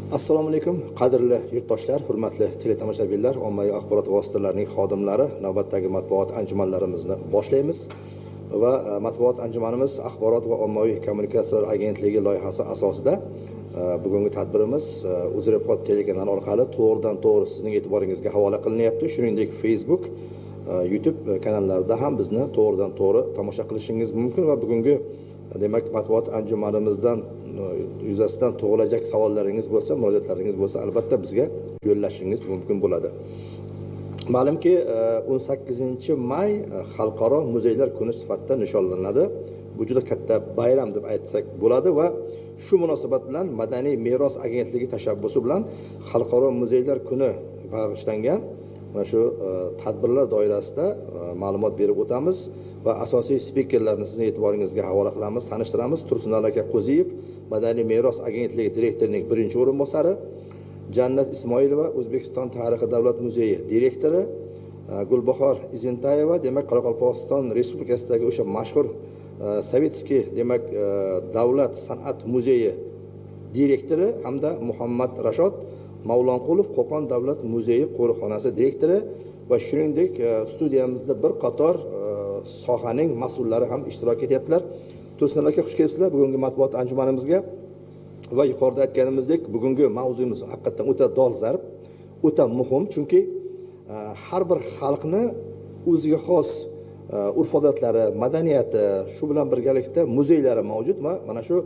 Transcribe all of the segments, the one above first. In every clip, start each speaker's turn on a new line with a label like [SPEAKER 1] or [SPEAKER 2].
[SPEAKER 1] Assalomu alaykum, qadrli yurtdoshlar, hurmatli teletomoshabinlar, ommaviy axborot vositalarining xodimlari. Navbatdagi matbuot anjumanlarimizni boshlaymiz va matbuot anjumanimiz Axborot va ommaviy kommunikatsiyalar agentligi loyihasi asosida bugungi tadbirimiz UzReport telekanali orqali to'g'ridan to'g'ri sizning e'tiboringizga havola qilinyapti. Shuningdek, Facebook, YouTube kanallarida ham bizni to'g'ridan to'g'ri tomosha qilishingiz mumkin va bugungi, demak, matbuot anjumanimizdan yuzasidan tug'ilajak savollaringiz bo'lsa, murojaatlaringiz bo'lsa, albatta bizga yo'llashingiz mumkin bo'ladi. Ma'lumki, 18 may Xalqaro muzeylar kuni sifatida nishonlanadi. Bu juda katta bayram deb aytsak bo'ladi va shu munosabat bilan Madaniy meros agentligi tashabbusi bilan Xalqaro muzeylar kuni bag'ishlangan mana shu tadbirlar doirasida ma'lumot berib o'tamiz va asosiy spikerlarni sizning e'tiboringizga havola qilamiz, tanishtiramiz. Tursunali aka Qo'ziyev, Madaniy meros agentligi direktorining birinchi o'rinbosari, Jannat Ismoilova, O'zbekiston tarixi davlat muzeyi direktori, Gulbahor Izentayeva, demak, Qoraqalpog'iston Respublikasidagi o'sha mashhur Savitskiy, demak, davlat san'at muzeyi direktori hamda Muhammad Rashod Mavlonqulov, Qo'qon davlat muzeyi qo'riqxonasi direktori va shuningdek, studiyamizda bir qator sohaning mas'ullari ham ishtirok etyaptilar. Tursun aka, xush kelibsizlar bugungi matbuot anjumanimizga. Va yuqorida aytganimizdek, bugungi mavzuyimiz haqiqatdan o'ta dolzarb, o'ta muhim, chunki har bir xalqni o'ziga xos urf odatlari, madaniyati, shu bilan birgalikda muzeylari mavjud va mana shu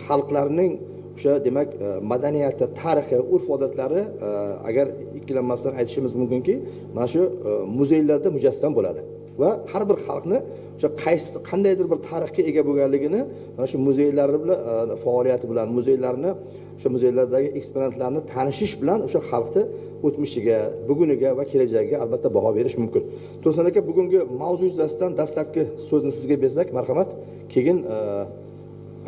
[SPEAKER 1] xalqlarning o'sha, demak, madaniyati, tarixi, urf odatlari, agar ikkilanmasdan aytishimiz mumkinki, mana shu muzeylarda mujassam bo'ladi va har bir xalqni o'sha qaysi qandaydir bir tarixga ega bo'lganligini mana shu muzeylar bilan faoliyati bilan, muzeylarni, o'sha muzeylardagi eksponatlarni tanishish bilan o'sha xalqni o'tmishiga, buguniga va kelajagiga albatta baho berish mumkin. Tursun aka, bugungi mavzu yuzasidan dastlabki so'zni sizga bersak, marhamat. Keyin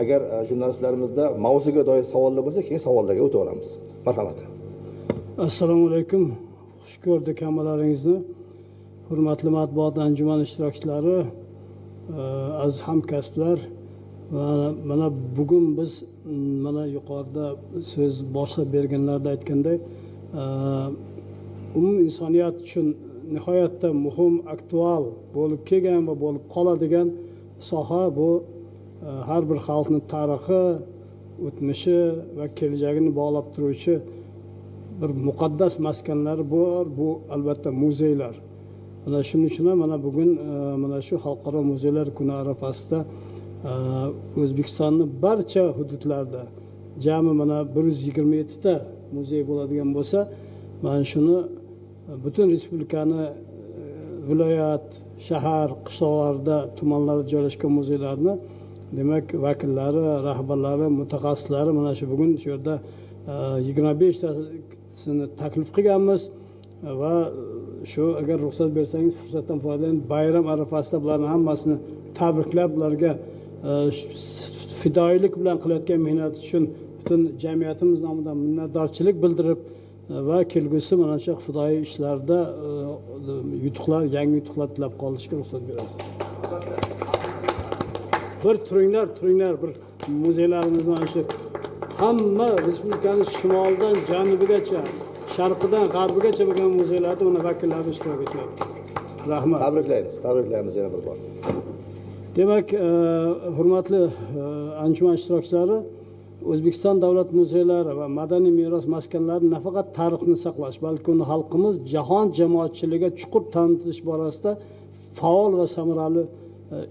[SPEAKER 1] agar jurnalistlarimizda mavzuga doir savollar bo'lsa, keyin savollarga o'taveramiz. Marhamat.
[SPEAKER 2] Assalomu alaykum, xush ko'rdik hammalaringizni. Hurmatli matbuot anjumani ishtirokchilari, aziz hamkasblar, va mana bugun biz mana yuqorida so'z boshlab berganlarda aytganday, umum insoniyat uchun nihoyatda muhim, aktual bo'lib kelgan va bo'lib qoladigan soha bu har bir xalqni tarixi, o'tmishi va kelajagini bog'lab turuvchi bir muqaddas maskanlar bor, bu albatta muzeylar. Mana shuning uchun ham mana bugun mana shu Xalqaro muzeylar kuni arafasida O'zbekistonni barcha hududlarida jami mana 127 ta muzey bo'ladigan bo'lsa, mana shuni butun respublikani viloyat, shahar, qishloqlarda, tumanlarda joylashgan muzeylarni, demak, vakillari, rahbarlari, mutaxassislari mana shu bugun shu yerda 25tasini taklif qilganmiz va shu, agar ruxsat bersangiz, fursatdan foydalanib, bayram arafasida bularni hammasini tabriklab, ularga fidoyilik bilan qilayotgan mehnati uchun butun jamiyatimiz nomidan minnatdorchilik bildirib va kelgusi mana shu fidoyi ishlarda yutuqlar, yangi yutuqlar tilab qolishga ruxsat berasiz. Bir turinglar, turinglar, bir muzeylarimiz mana shu hamma respublikani shimolidan janubigacha, sharqidan g'arbigacha bo'lgan muzeylarda mana vakillari ishtirok etyapti. Rahmat.
[SPEAKER 1] Tabriklaymiz, tabriklaymiz yana bir bor.
[SPEAKER 2] Demak, hurmatli anjuman ishtirokchilari, O'zbekiston davlat muzeylari va madaniy meros maskanlari nafaqat tarixni saqlash, balki uni xalqimiz, jahon jamoatchiligiga chuqur tanitish borasida faol va samarali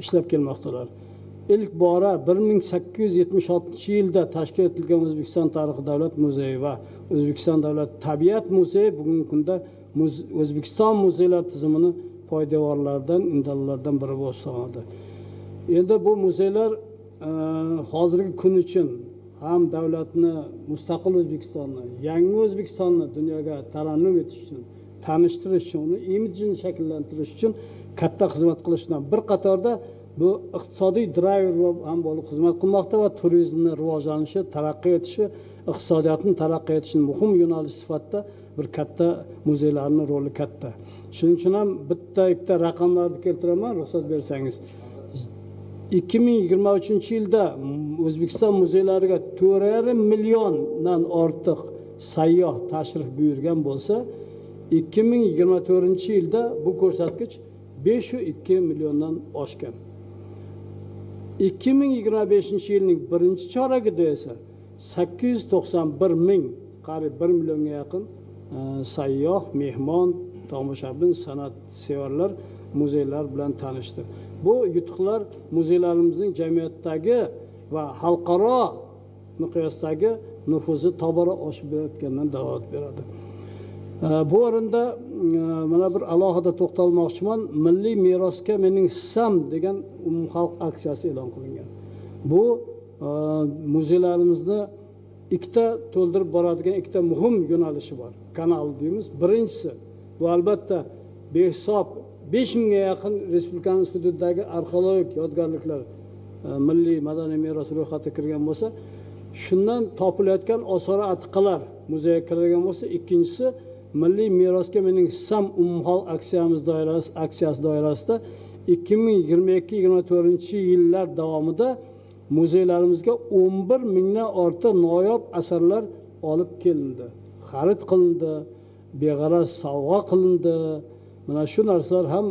[SPEAKER 2] ishlab kelmoqdalar. Ilk bora 1876-yilda tashkil etilgan O'zbekiston tarixi davlat muzeyi va O'zbekiston davlat tabiat muzeyi bugungi kunda O'zbekiston muzeylar tizimini poydevorlaridan, indallaridan biri bo'lib hisoblanadi. Endi bu muzeylar hozirgi kun uchun ham davlatni, mustaqil O'zbekistonni, yangi O'zbekistonni dunyoga tarannum etish uchun, tanishtirish uchun, uni imijini shakllantirish uchun katta xizmat qilish bilan bir qatorda bu iqtisodiy drayver ham bo'lib xizmat qilmoqda va turizmni rivojlanishi, taraqqiy etishi, iqtisodiyotni taraqqiy etishini muhim yo'nalish sifatida bir katta muzeylarni roli katta. Shuning uchun ham bitta ikkita raqamlarni keltiraman, ruxsat bersangiz. 2023-yilda O'zbekiston muzeylariga 4,5 milliondan ortiq sayyoh tashrif buyurgan bo'lsa, 2024-yilda bu ko'rsatkich 5,2 milliondan oshgan. 2025-yilning birinchi choragida esa 891 ming, qariyb 1 millionga yaqin sayyoh, mehmon, tomoshabin, san'atsevarlar muzeylar bilan tanishdi. Bu yutuqlar muzeylarimizning jamiyatdagi va xalqaro miqyosdagi nufuzi tobora oshib borayotganidan dalolat beradi. Bu o'rinda mana bir alohida to'xtalmoqchiman. Milliy merosga mening hissam degan umumxalq aksiyasi e'lon qilingan. Bu muzeylarimizni ikkita to'ldirib boradigan ikkita muhim yo'nalishi bor. Kanal deymiz. Birinchisi bu albatta behisob 5 mingga yaqin respublikamiz hududidagi arxeologik yodgorliklar milliy madaniy meros ro'yxatiga kirgan bo'lsa, shundan topilayotgan osori atiqalar muzeyga kirgan bo'lsa, ikkinchisi milliy merosga mening hissam umumxalq aksiyasi doirasida 2022-2024 yillar davomida muzeylarimizga 11 mingdan ortiq noyob asarlar olib kelindi, xarid qilindi, beg'araz sovg'a qilindi. Mana shu narsalar ham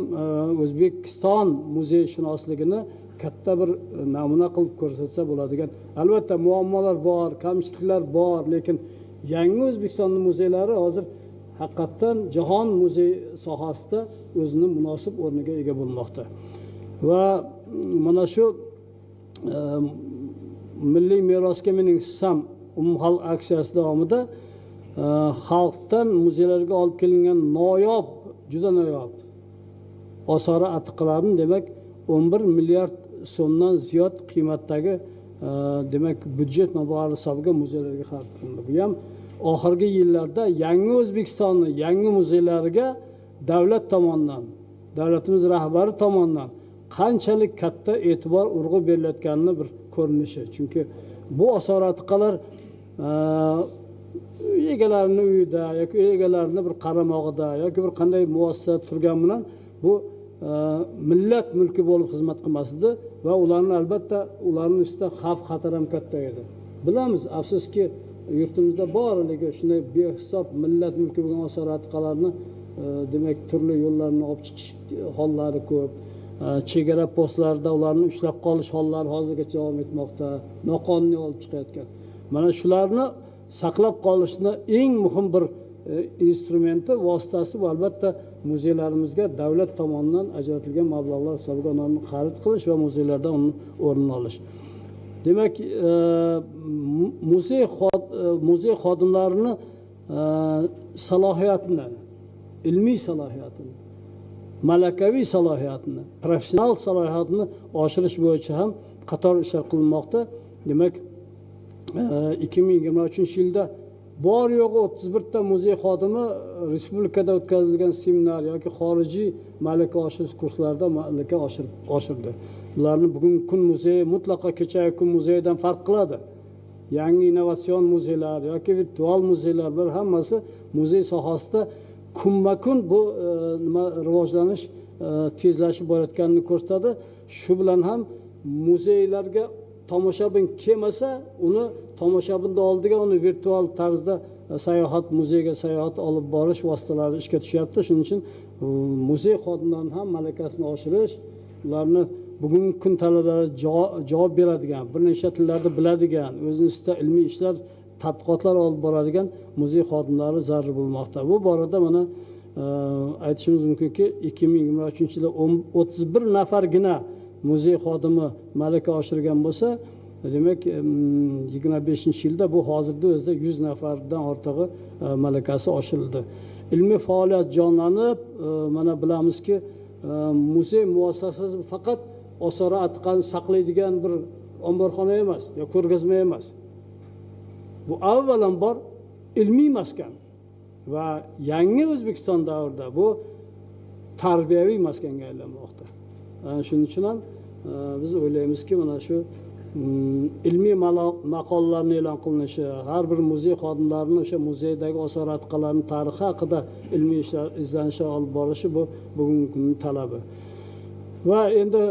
[SPEAKER 2] O'zbekiston muzeyshunosligini katta bir namuna qilib ko'rsatsa bo'ladigan. Albatta muammolar bor, kamchiliklar bor, lekin yangi O'zbekistonning muzeylari hozir haqiqatdan jahon muzey sohasida o'zini munosib o'rniga ega bo'lmoqda. Va mana shu milliy merosga mening hissam umumxalq aksiyasi davomida xalqdan muzeylarga olib kelingan noyob, juda noyob osori atiqalarni demak 11 milliard so'mdan ziyod qiymatdagi demak byudjet mablag'lari hisobiga muzeylarga xarid qilindi. Bu ham oxirgi yillarda yangi O'zbekistonni yangi muzeylariga davlat tomonidan, davlatimiz rahbari tomonidan qanchalik katta e'tibor urg'u berilayotganini bir ko'rinishi. Chunki bu osor atiqalar uy egalarini uyida yoki uy egalarini bir qaramog'ida yoki bir qanday muassasa turgan bilan bu millat mulki bo'lib xizmat qilmasdi va ularni albatta ularning ustida xavf xatar ham katta edi. Bilamiz, afsuski yurtimizda borligi shunday behisob millat mulki bo'lgan osor atiqalarni demak turli yo'llarni olib chiqish hollari ko'p. Chegara postlarida ularni ushlab qolish hollari hozirgacha davom etmoqda, noqonuniy olib chiqayotgan. Mana shularni saqlab qolishni eng muhim bir instrumenti, vositasi bu albatta muzeylarimizga davlat tomonidan ajratilgan mablag'lar hisobiga ularni xarid qilish va muzeylarda uni o'rnini olish. Demak, muzey xodimlarini salohiyatini, ilmiy salohiyatini, malakaviy salohiyatini, professional salohiyatini oshirish bo'yicha ham qator ishlar qilinmoqda. Demak, 2023-yilda bor yo'g'i 31 ta muzey xodimi respublikada o'tkazilgan seminar yoki xorijiy malaka oshirish kurslarida malaka oshirdi. Bularni bugungi kun muzeyi mutlaqo kechagi kun muzeyidan farq qiladi. Yangi innovatsion muzeylar yoki virtual muzeylar, bular hammasi muzey sohasida kunma-kun bu nima rivojlanish tezlashib borayotganini ko'rsatadi. Shu bilan ham muzeylarga tomoshabin kelmasa, uni tomoshabinni oldiga uni virtual tarzda sayohat, muzeyga sayohat olib borish vositalari ishga tushyapti. Shuning uchun muzey xodimlarining ham malakasini oshirish, ularni bugungi kun talablariga javob beradigan, bir necha tillarni biladigan, o'zini ustida ilmiy ishlar, tadqiqotlar olib boradigan muzey xodimlari zarur bo'lmoqda. Bu borada mana aytishimiz mumkinki, 2023-yilda 31 nafargina muzey xodimi malaka oshirgan bo'lsa, demak 25-yilda bu hozirda o'zida 100 nafardan ortig'i malakasi oshirildi. Ilmiy faoliyat jonlanib, mana bilamizki, muzey muassasasi faqat osori atiqani saqlaydigan bir omborxona emas yo ko'rgazma emas. Bu avvalambor ilmiy maskan va yangi O'zbekiston davrida bu tarbiyaviy maskanga aylanmoqda. Shuning uchun ham biz o'ylaymizki, mana shu ilmiy maqolalarni e'lon qilinishi, har bir muzey xodimlarini o'sha muzeydagi osor atiqalarning tarixi haqida ilmiy ishlar, izlanishlar olib borishi bu bugungi kunning talabi. Va endi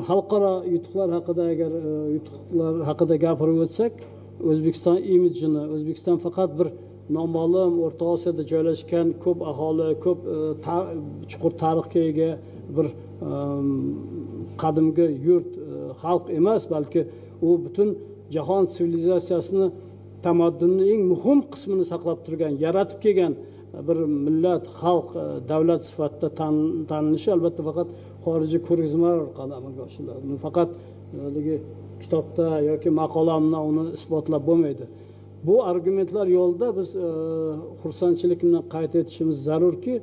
[SPEAKER 2] xalqaro yutuqlar haqida, agar yutuqlar haqida gapirib o'tsak, O'zbekiston imijini, O'zbekiston faqat bir noma'lum O'rta Osiyoda joylashgan ko'p aholi, ko'p chuqur tarixga ega bir qadimgi yurt, xalq emas, balki u butun jahon sivilizatsiyasini, tamaddunning eng muhim qismini saqlab turgan, yaratib kelgan bir millat, xalq, davlat sifatida tanilishi albatta faqat xorijiy ko'rgazmalar orqali amalga oshiriladi. Buni faqat haligi kitobda yoki maqola bilan uni isbotlab bo'lmaydi. Bu argumentlar yo'lida biz xursandchilik bilan qayd etishimiz zarurki,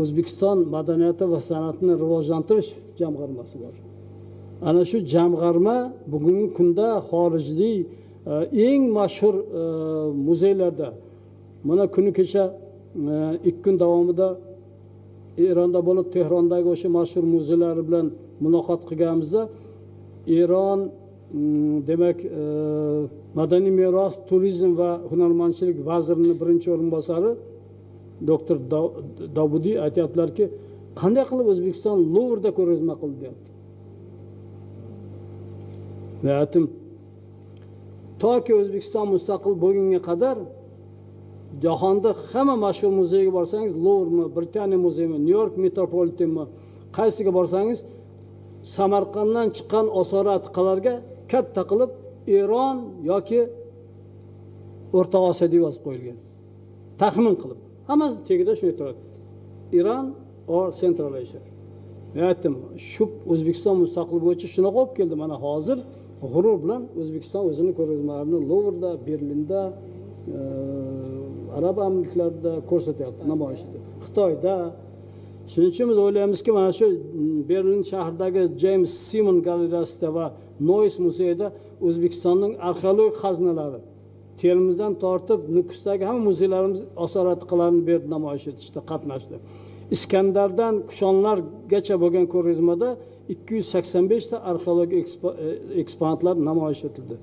[SPEAKER 2] O'zbekiston madaniyati va san'atini rivojlantirish jamg'armasi bor. Ana shu jamg'arma bugungi kunda xorijlik eng mashhur muzeylarda, mana kuni kecha 2 kun davomida Eronda bo'lib, Tehrondagi o'sha mashhur muzeylar bilan muloqot qilganimizda, Eron demak madaniy meros, turizm va hunarmandchilik vazirining birinchi o'rinbosari doktor Davudiy aytyaptilarki, qanday qilib O'zbekiston Luvrda ko'rgazma qildi deyapti. Va aytdim, toki O'zbekiston mustaqil bo'lgunga qadar jahonda hamma mashhur muzeyga borsangiz, Luvrmi, Britaniya muzeymi, Nyu-York Metropolitanmi, qaysiga borsangiz, Samarqanddan chiqqan osori atiqalarga katta qilib Eron yoki O'rta Osiyo deb yozib qo'yilgan. Taxmin qilib. Hammasi tagida shunday turadi. Iran or Central Asia. Men aytdim, shu O'zbekiston mustaqil bo'yicha shunaqa olib keldi. Mana hozir g'urur bilan O'zbekiston o'zini ko'rgazmalarini Luvrda, Berlinda, Arab Amirliklarida ko'rsatyapti, namoyish etyapti. Xitoyda. Shuning uchun biz o'ylaymizki, mana shu Berlin shahridagi James Simon galereyasida va Noyes muzeyida O'zbekistonning arxeologik xazinalari, Termizdan tortib Nukusdagi hamma muzeylarimiz osor atiqalarini berdi, namoyish etishda qatnashdi. Iskandardan Kushonlargacha bo'lgan ko'rgazmada 285 ta arxeologik eksponatlar namoyish etildi.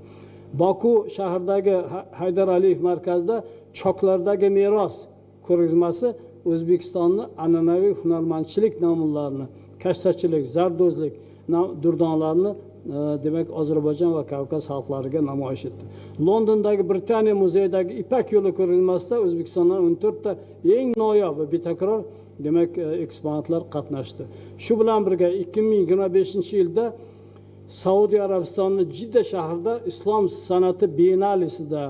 [SPEAKER 2] Boku shahridagi Haydar Aliyev markazida Choklardagi meros ko'rgazmasi O'zbekistonni an'anaviy hunarmandchilik namunalarini, kashtachilik, zardo'zlik durdonlarini demak Ozarbayjon va Kavkaz xalqlariga namoyish etdi. Londondagi Britaniya muzeyidagi Ipak yo'li ko'rgazmasida O'zbekistondan 14 ta eng noyob va betakror demak eksponatlar qatnashdi. Shu bilan birga 2025-yilda Saudiya Arabistonining Jidda shahrida Islom san'ati biennalesida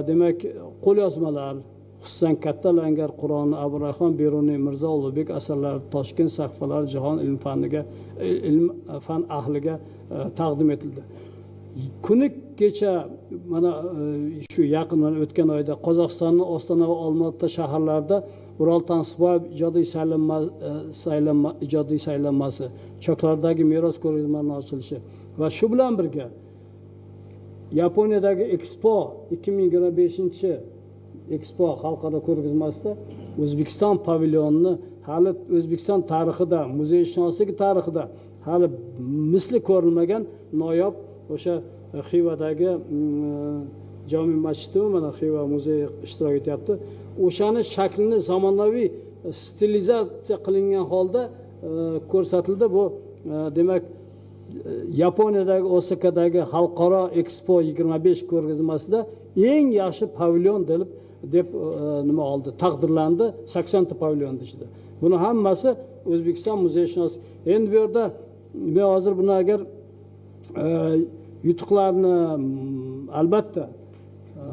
[SPEAKER 2] demak qo'lyozmalar, xususan Katta Langar Qur'oni, Abu Rayhon Beruniy, Mirzo Ulug'bek asarlari, Toshkent sahifalari jahon ilm faniga, ilm fan ahliga taqdim etildi. Kuni kecha mana shu yaqin mana o'tgan oyda Qozog'istonning Ostona va Olmaota shaharlarida Ural Tansiboyev ijodiy saylanmasi, Choklardagi meros ko'rgazmasining ochilishi va shu bilan birga Yaponiyadagi Expo 2025 Expo xalqaro ko'rgazmasida O'zbekiston pavilyonini hali O'zbekiston tarixida, muzeyshinosligi tarixida hali misli ko'rilmagan noyob o'sha Xivadagi jami masjidimi, mana Xiva muzeyi ishtirok etyapti. O'shani shaklini zamonaviy stilizatsiya qilingan holda ko'rsatildi. Bu demak Yaponiyadagi Osakadagi xalqaro Expo 25 ko'rgazmasida eng yaxshi pavilyon deb nima oldi, taqdirlandi 80 ta pavilyon ichida. Buni hammasi O'zbekiston muzeyshunos. Endi bu yerda men hozir buni agar yutuqlarni albatta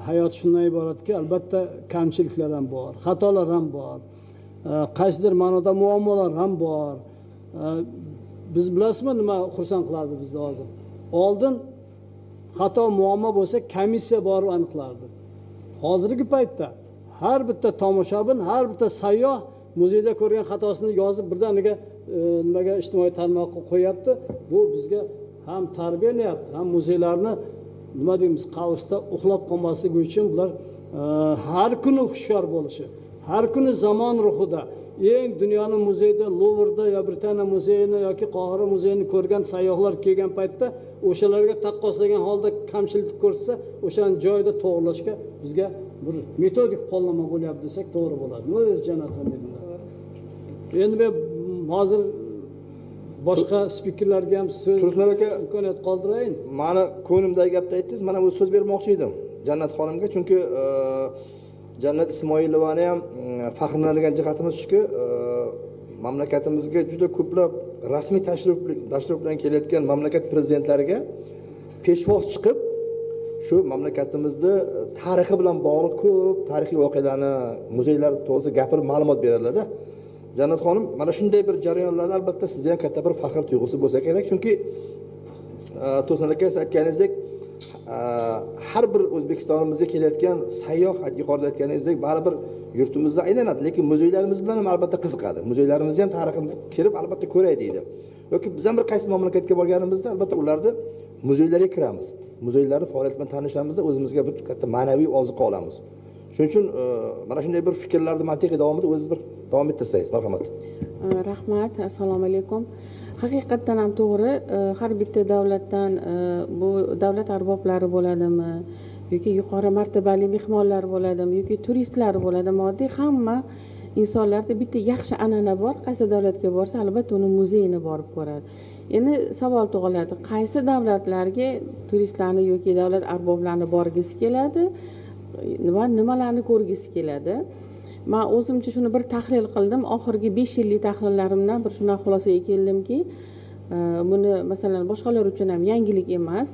[SPEAKER 2] hayot shundan iboratki, albatta kamchiliklar ham bor, xatolar ham bor, qaysidir ma'noda muammolar ham bor. Biz bilasizmi nima xursand qiladi bizni hozir? Oldin xato muammo bo'lsa komissiya borib aniqlardi. Hozirgi paytda har bitta tomoshabin, har bitta sayyoh muzeyda ko'rgan xatosini yozib birdaniga nimaga ijtimoiy tarmoqqa qo'yapti. Bu bizga ham tarbiyalayapti, ham muzeylarni nima deymiz, qavsda uxlab qolmasligi uchun bular har kuni hushyor bo'lishi, har kuni zamon ruhida eng dunyoni muzeyda, Luvrda yo Britaniya muzeyini yoki Qohira muzeyini ko'rgan sayyohlar kelgan paytda o'shalarga taqqoslagan holda kamchilik ko'rsa, o'shani joyida to'g'rilashga bizga bir metodik qo'llanma bo'lyapti desak to'g'ri bo'ladi. Nima deysiz, Jannat? Endi men hozir Boshqa spikerlarga ham so'z
[SPEAKER 1] Tursunov aka,
[SPEAKER 2] imkoniyat qoldirayin.
[SPEAKER 1] Mani ko'nglimdagi gapni aytdingiz, mana bu so'z bermoqchi edim Jannat xonimga, chunki Jannat Ismoilovani ham faxrlanadigan jihatimiz shuki, mamlakatimizga juda ko'plab rasmiy tashrif bilan kelayotgan mamlakat prezidentlariga peshvoz chiqib, shu mamlakatimizda tarixi bilan bog'liq ko'p tarixiy voqealarni, muzeylar to'g'risida gapirib ma'lumot beradilar-da. Jannat xonim, mana shunday bir jarayonlarda albatta sizda ham katta bir faxr tuyg'usi bo'lsa kerak, chunki To'sin aka, siz aytganingizdek, har bir O'zbekistonimizga kelayotgan sayyoh, yuqorida aytganingizdek, baribir yurtimizda aylanadi, lekin muzeylarimiz bilan ham albatta qiziqadi. Muzeylarimizni ham tariximizni kirib albatta ko'ray deydi. Yoki biz ham bir qaysi mamlakatga borganimizda albatta ularni muzeylarga kiramiz. Muzeylarning faoliyati bilan tanishamizda o'zimizga bir katta ma'naviy oziqa olamiz. Shuning uchun mana shunday bir fikrlarni mantiqiy davomida o'zingiz bir davom ettirsangiz, marhamat.
[SPEAKER 3] Rahmat, assalomu alaykum. Haqiqatdan ham to'g'ri, har bitta davlatdan bu davlat arboblari bo'ladimi yoki yuqori martabali mehmonlar bo'ladimi yoki turistlar bo'ladimi, oddiy hamma insonlarda bitta yaxshi an'ana bor, qaysi davlatga borsa albatta uni muzeyini borib ko'radi. Endi savol tug'iladi, qaysi davlatlarga turistlarni yoki davlat arboblarini borgisi keladi va nimalarni ko'rgisi keladi? Men o'zimcha shuni bir tahlil qildim. Oxirgi 5 yillik tahlillarimdan bir shunaqa xulosaga keldimki, buni masalan boshqalar uchun ham yangilik emas.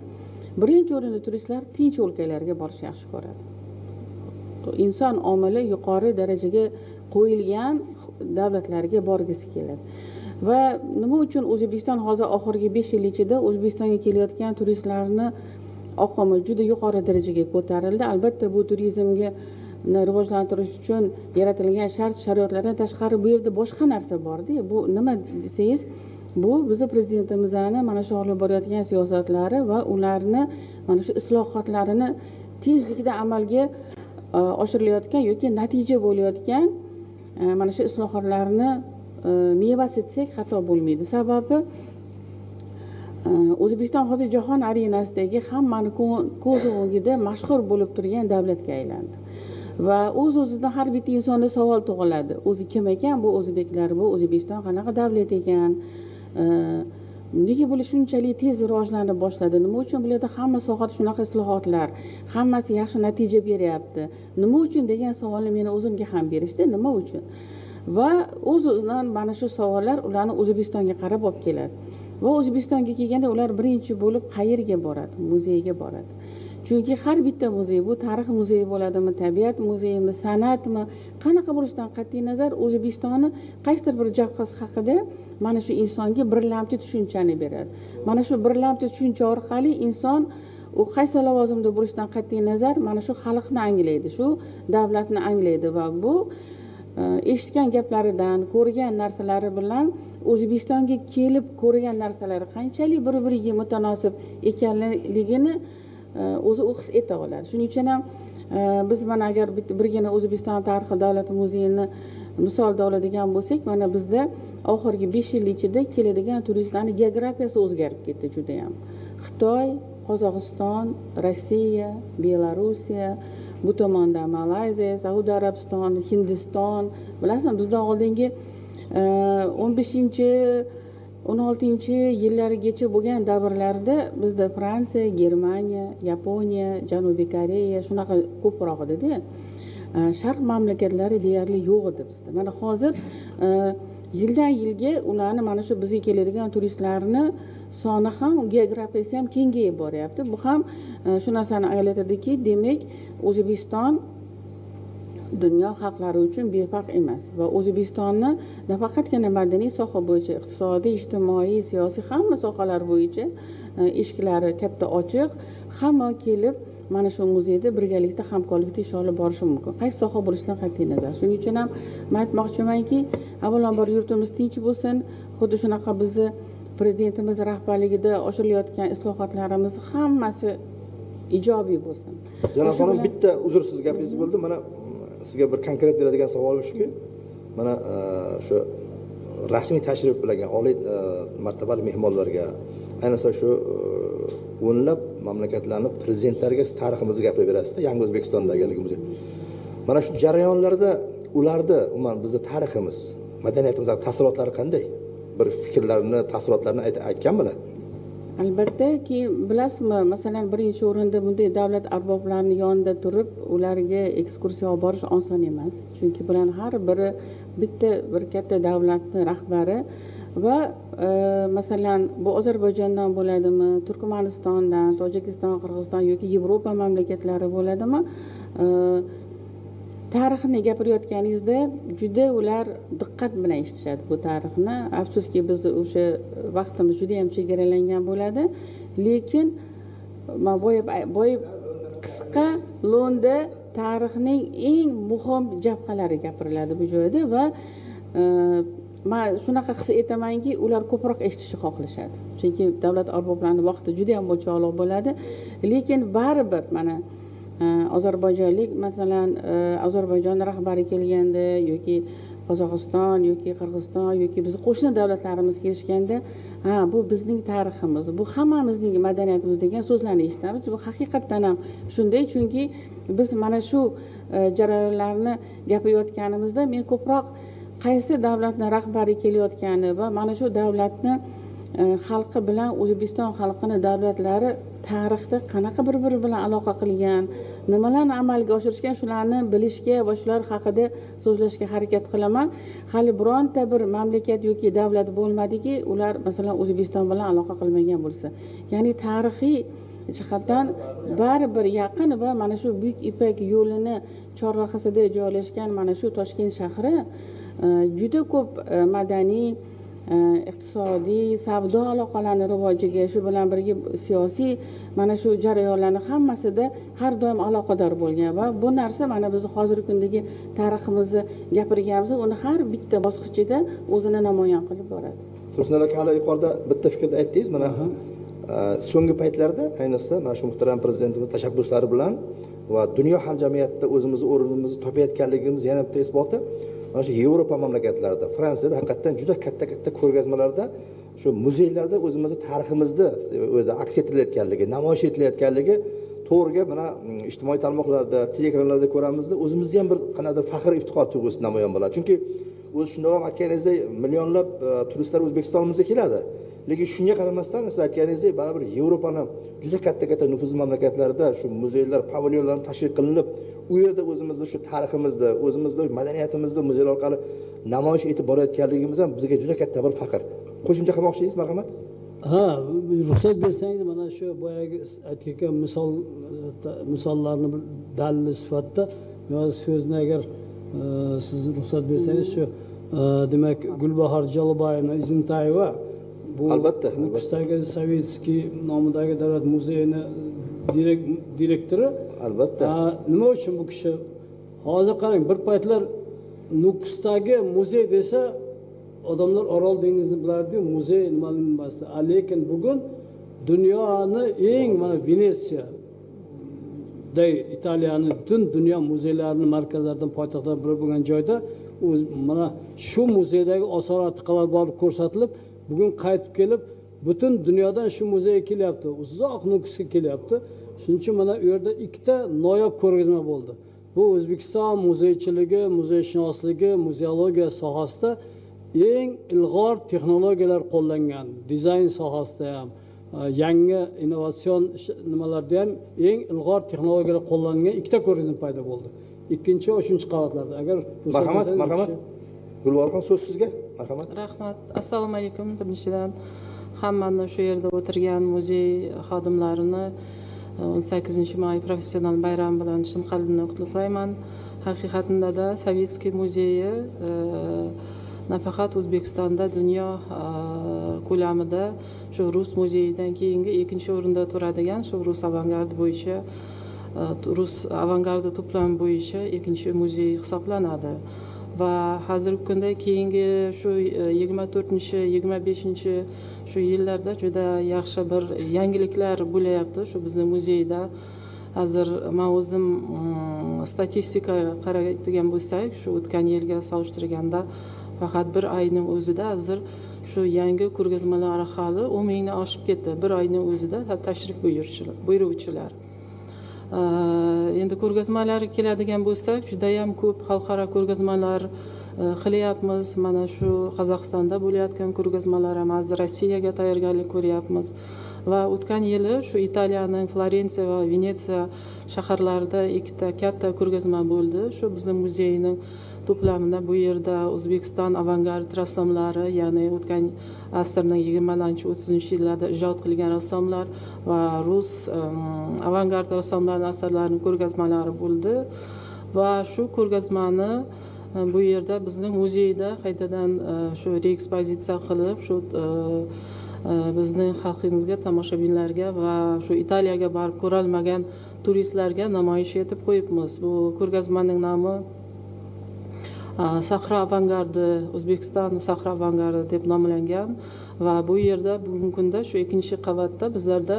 [SPEAKER 3] Birinchi o'rinda turistlar tinch o'lkalarga borishni yaxshi ko'radi. Inson omili yuqori darajaga qo'yilgan davlatlarga borgisi keladi. Va nima uchun O'zbekiston hozir oxirgi 5 yil ichida O'zbekistonga kelayotgan turistlarni oqimi juda yuqori darajaga ko'tarildi. Albatta bu turizmga rivojlantirish uchun yaratilgan shart-sharoitlardan tashqari bu yerda boshqa narsa bor-da. Bu nima desangiz, bu bizni prezidentimizning mana shu olib borayotgan siyosatlari va ularni mana shu islohotlarini tezlikda amalga oshirilayotgan yoki natija bo'layotgan mana shu islohotlarni mevasi desak xato bo'lmaydi. Sababi O'zbekiston hozir jahon arenasidagi hammani ko'z o'ngida mashhur bo'lib turgan davlatga aylandi. Va o'z-o'zidan har bitta insonda savol tug'iladi. O'zi kim ekan bu o'zbeklar, bu O'zbekiston qanaqa davlat ekan? Nega bular shunchalik tez rivojlanib boshladi? Nima uchun bularda hamma sohada shunaqa islohotlar, hammasi yaxshi natija beryapti? Nima uchun degan savolni meni o'zimga ham berishdi, nima uchun? Va o'z-o'zidan mana shu savollar ularni O'zbekistonga qarab olib keladi. Va O'zbekistonga kelganda ular birinchi bo'lib qayerga boradi? Muzeyga boradi. Chunki har bitta muzey, bu tarix muzeyi bo'ladimi, tabiat muzeyimi, san'atmi, qanaqa bo'lishidan qat'iy nazar O'zbekistonni qaysidir bir jabhasi haqida mana shu insonga birlamchi tushunchani beradi. Mana shu birlamchi tushuncha orqali inson u qaysi lavozimda bo'lishidan qat'iy nazar mana shu xalqni anglaydi, shu davlatni anglaydi va bu eshitgan gaplaridan, ko'rgan narsalari bilan O'zbekistonga kelib ko'rgan narsalari qanchalik bir-biriga mutanosib ekanligini o'zi u his eta oladi. Shuning uchun ham biz mana agar birgina O'zbekiston tarixi davlat muzeyini misolda oladigan bo'lsak, mana bizda oxirgi 5 yil ichida keladigan turistlarning geografiyasi o'zgarib ketdi juda ham. Xitoy, Qozog'iston, Rossiya, Belorussiya, bu tomonda Malayziya, Saudiya Arabistoni, Hindiston, bilasizmi, bizdan oldingi 15-16 yillargacha bo'lgan davrlarda bizda Fransiya, Germaniya, Yaponiya, Janubiy Koreya shunaqa ko'proq edi-da. Sharq mamlakatlari deyarli yo'q edi bizda. Mana hozir yildan yilga ularni mana shu bizga keladigan turistlarni soni ham, geografiyasi ham kengayib boryapti. Bu ham shu narsani anglatadiki, demak, O'zbekiston dunyo xalqlari uchun befarq emas va O'zbekistonni nafaqatgina madaniy soha bo'yicha, iqtisodiy, ijtimoiy, siyosiy hamma sohalar bo'yicha eshiklari katta ochiq. Hamma kelib mana shu muzeyda birgalikda hamkorlikda ish olib borishi mumkin. Qaysi soha bo'lishidan qat'iy nazar. Shuning uchun ham men aytmoqchimanki, avvalambor yurtimiz tinch bo'lsin. Xuddi shunaqa bizni prezidentimiz rahbarligida oshirilayotgan islohotlarimiz hammasi ijobiy bo'lsin.
[SPEAKER 1] Janob xonim, bitta uzr, siz gapingiz bo'ldi. Mana sizga bir konkret beradigan savolim shuki, mana shu rasmiy tashrif bilan oliy martabali mehmonlarga, ayniqsa shu o'nlab mamlakatlarning prezidentlariga siz tariximizni gapirib berasizda, yangi O'zbekistondagi muzey. Mana shu jarayonlarda ularda umuman bizni tariximiz, madaniyatimiz taassurotlari qanday? bir fikrlarini, taassurotlarini aytganmilar?
[SPEAKER 3] Albatta, keyin bilasizmi, masalan, birinchi o'rinda bunday davlat arboblarini yonida turib ularga ekskursiya olib borish oson emas, chunki bularni har biri bitta bir katta davlatni rahbari va masalan, bu Ozarbayjondan bo'ladimi, Turkmanistondan, Tojikiston, Qirg'iziston yoki Yevropa mamlakatlari bo'ladimi, tarixni gapirayotganingizda juda ular diqqat bilan eshitishadi bu tarixni. Afsuski, biz o'sha vaqtimiz juda ham chegaralangan bo'ladi, lekin man boya qisqa lo'nda tarixning eng muhim jabhalari gapiriladi bu joyda va man shunaqa his etamanki, ular ko'proq eshitishni xohlashadi, chunki davlat arboblarini vaqti juda ham bo'lchoqliq bo'ladi. Lekin baribir mana ozarbayjonlik, masalan, Ozarbayjon rahbari kelganda yoki Qozog'iston yoki Qirg'iziston yoki bizni qo'shni davlatlarimiz kelishganda, ha, bu bizning tariximiz, bu hammamizning madaniyatimiz degan so'zlarni eshitamiz. Bu haqiqatdan ham shunday, chunki biz mana shu jarayonlarni gapirayotganimizda men ko'proq qaysi davlatni rahbari kelayotgani va mana shu davlatni xalqi bilan O'zbekiston xalqini davlatlari tarixda qanaqa bir-biri bilan aloqa qilgan, nimalarni amalga oshirishgan, shularni bilishga va shular haqida so'zlashga harakat qilaman. Hali bironta bir mamlakat yoki davlat bo'lmadiki, ular masalan O'zbekiston bilan aloqa qilmagan bo'lsa. Ya'ni tarixiy jihatdan baribir yaqin va mana shu Buyuk Ipak yo'lini chorrahasida joylashgan mana shu Toshkent shahri juda ko'p madaniy, iqtisodiy, savdo aloqalarini rivojiga, shu bilan birga siyosiy mana shu jarayonlarni hammasida har doim aloqador bo'lgan va bu narsa mana bizni hozirgi kundagi tariximizni gapirganimizda uni har bitta bosqichida o'zini namoyon qilib boradi.
[SPEAKER 1] Tursun aka, hali yuqorida bitta fikrni aytdingiz, mana so'nggi paytlarda ayniqsa mana shu muhtaram prezidentimiz tashabbuslari bilan va dunyo hamjamiyatida o'zimizni o'rnimizni topayotganligimiz yana bitta isboti. Mana shu Yevropa mamlakatlarida, Fransiyada haqiqatdan juda katta-katta ko'rgazmalarda, shu muzeylarda o'zimizni tariximizni o'zi aks etirilayotganligi, namoyish etilayotganligi to'g'riga mana ijtimoiy tarmoqlarda, teleekranlarda ko'ramizda, o'zimizda ham bir qanaqadir faxr iftixor tuyg'usi namoyon bo'ladi. Chunki o'zi shundoq ham aytganingizdek millionlab turistlar O'zbekistonimizga keladi. Lekin shunga qaramasdan siz aytganingizdek baribir Yevropani juda katta-katta nufuzli mamlakatlarida shu muzeylar, pavilyonlar tashkil qilinib, u yerda o'zimizni shu tariximizni, o'zimizni madaniyatimizni muzeylar orqali namoyish etib borayotganligimiz ham bizga juda katta bir faxr. Qo'shimcha qilmoqchingiz, marhamat.
[SPEAKER 2] Ha, ruxsat bersangiz mana shu boyagi aytgan misollarni bir dalil sifatida so'zni agar siz ruxsat bersangiz shu demak Gulbahor Jalolboyevna Izintayeva bu
[SPEAKER 1] albatta
[SPEAKER 2] Nukusdagi Savitskiy nomidagi davlat muzeyini direktori.
[SPEAKER 1] Albatta.
[SPEAKER 2] Nima uchun bu kishi hozir qarang, bir paytlar Nukusdagi muzey desa odamlar Orol dengizini bilardi-yu, muzey nimani bilmasdi. Lekin bugun dunyoni eng mana Venetsiyaday Italiyani butun dunyo muzeylarini markazlaridan, poytaxtlaridan biri bo'lgan joyda o'z mana shu muzeydagi osor atiqalar borib ko'rsatilib, bugun qaytib kelib butun dunyodan shu muzeyga kelyapti, uzoq Nukusga kelyapti. Shuning uchun mana u yerda ikkita noyob ko'rgazma bo'ldi. Bu O'zbekiston muzeychiligi, muzeyshunosligi, muzeologiya sohasida eng ilg'or texnologiyalar qo'llangan, dizayn sohasida ham, yangi innovatsion nimalarda ham eng ilg'or texnologiyalar qo'llangan ikkita ko'rgazma paydo bo'ldi. 2 va 3 qavatlarda. Agar
[SPEAKER 1] marhamat, marhamat. Gulbahorxon, so'z sizga. Marhamat.
[SPEAKER 4] Rahmat. Assalomu alaykum. Birinchidan hammani shu yerda o'tirgan muzey xodimlarini 18 may professional bayrami bilan chin qalbimdan qutlug'layman. Haqiqatida Savitskiy muzeyi nafaqat O'zbekistonda, dunyo ko'lamida shu rus muzeyidan keyingi 2-chi o'rinda turadigan, shu rus avangardi bo'yicha, rus avangardi to'plami bo'yicha 2-chi muzey hisoblanadi. Va hozirgi kunda keyingi shu 24-, 25 shu yillarda juda yaxshi bir yangiliklar bo'layapti shu bizni muzeyda. Hozir man o'zim statistika qaraydigan bo'lsak, shu o'tgan yilga solishtirganda faqat bir oyning o'zida hozir shu yangi ko'rgazmalar orqali 10 mingdan oshib ketdi bir oyning o'zida tashrif buyuruvchilar. Endi ko'rgazmalarga keladigan bo'lsak, judayam ko'p xalqaro ko'rgazmalar qilyapmiz. Mana shu Qozog'istonda bo'layotgan ko'rgazmalar ham, hozir Rossiyaga tayyorgarlik ko'ryapmiz. Va o'tgan yili shu Italiyaning Florensiya va Venetsiya shaharlarida ikkita katta ko'rgazma bo'ldi. Shu bizning muzeyning to'plamida bu yerda O'zbekiston avangard rassomlari, ya'ni o'tgan asrning 20-30 yillarda ijod qilgan rassomlar va rus avangard rassomlarining asarlarining ko'rgazmalari bo'ldi. Va shu ko'rgazmani bu yerda, bizning muzeyda qaytadan shu reekspozitsiya qilib, shu bizning xalqimizga, tomoshabinlarga va shu Italiyaga borib ko'rolmagan turistlarga namoyish etib qo'yibmiz. Bu ko'rgazmaning nomi "Sahro avangardi", "O'zbekiston sahro avangardi" deb nomlangan. Va bu yerda bugungi kunda shu ikkinchi qavatda bizlarda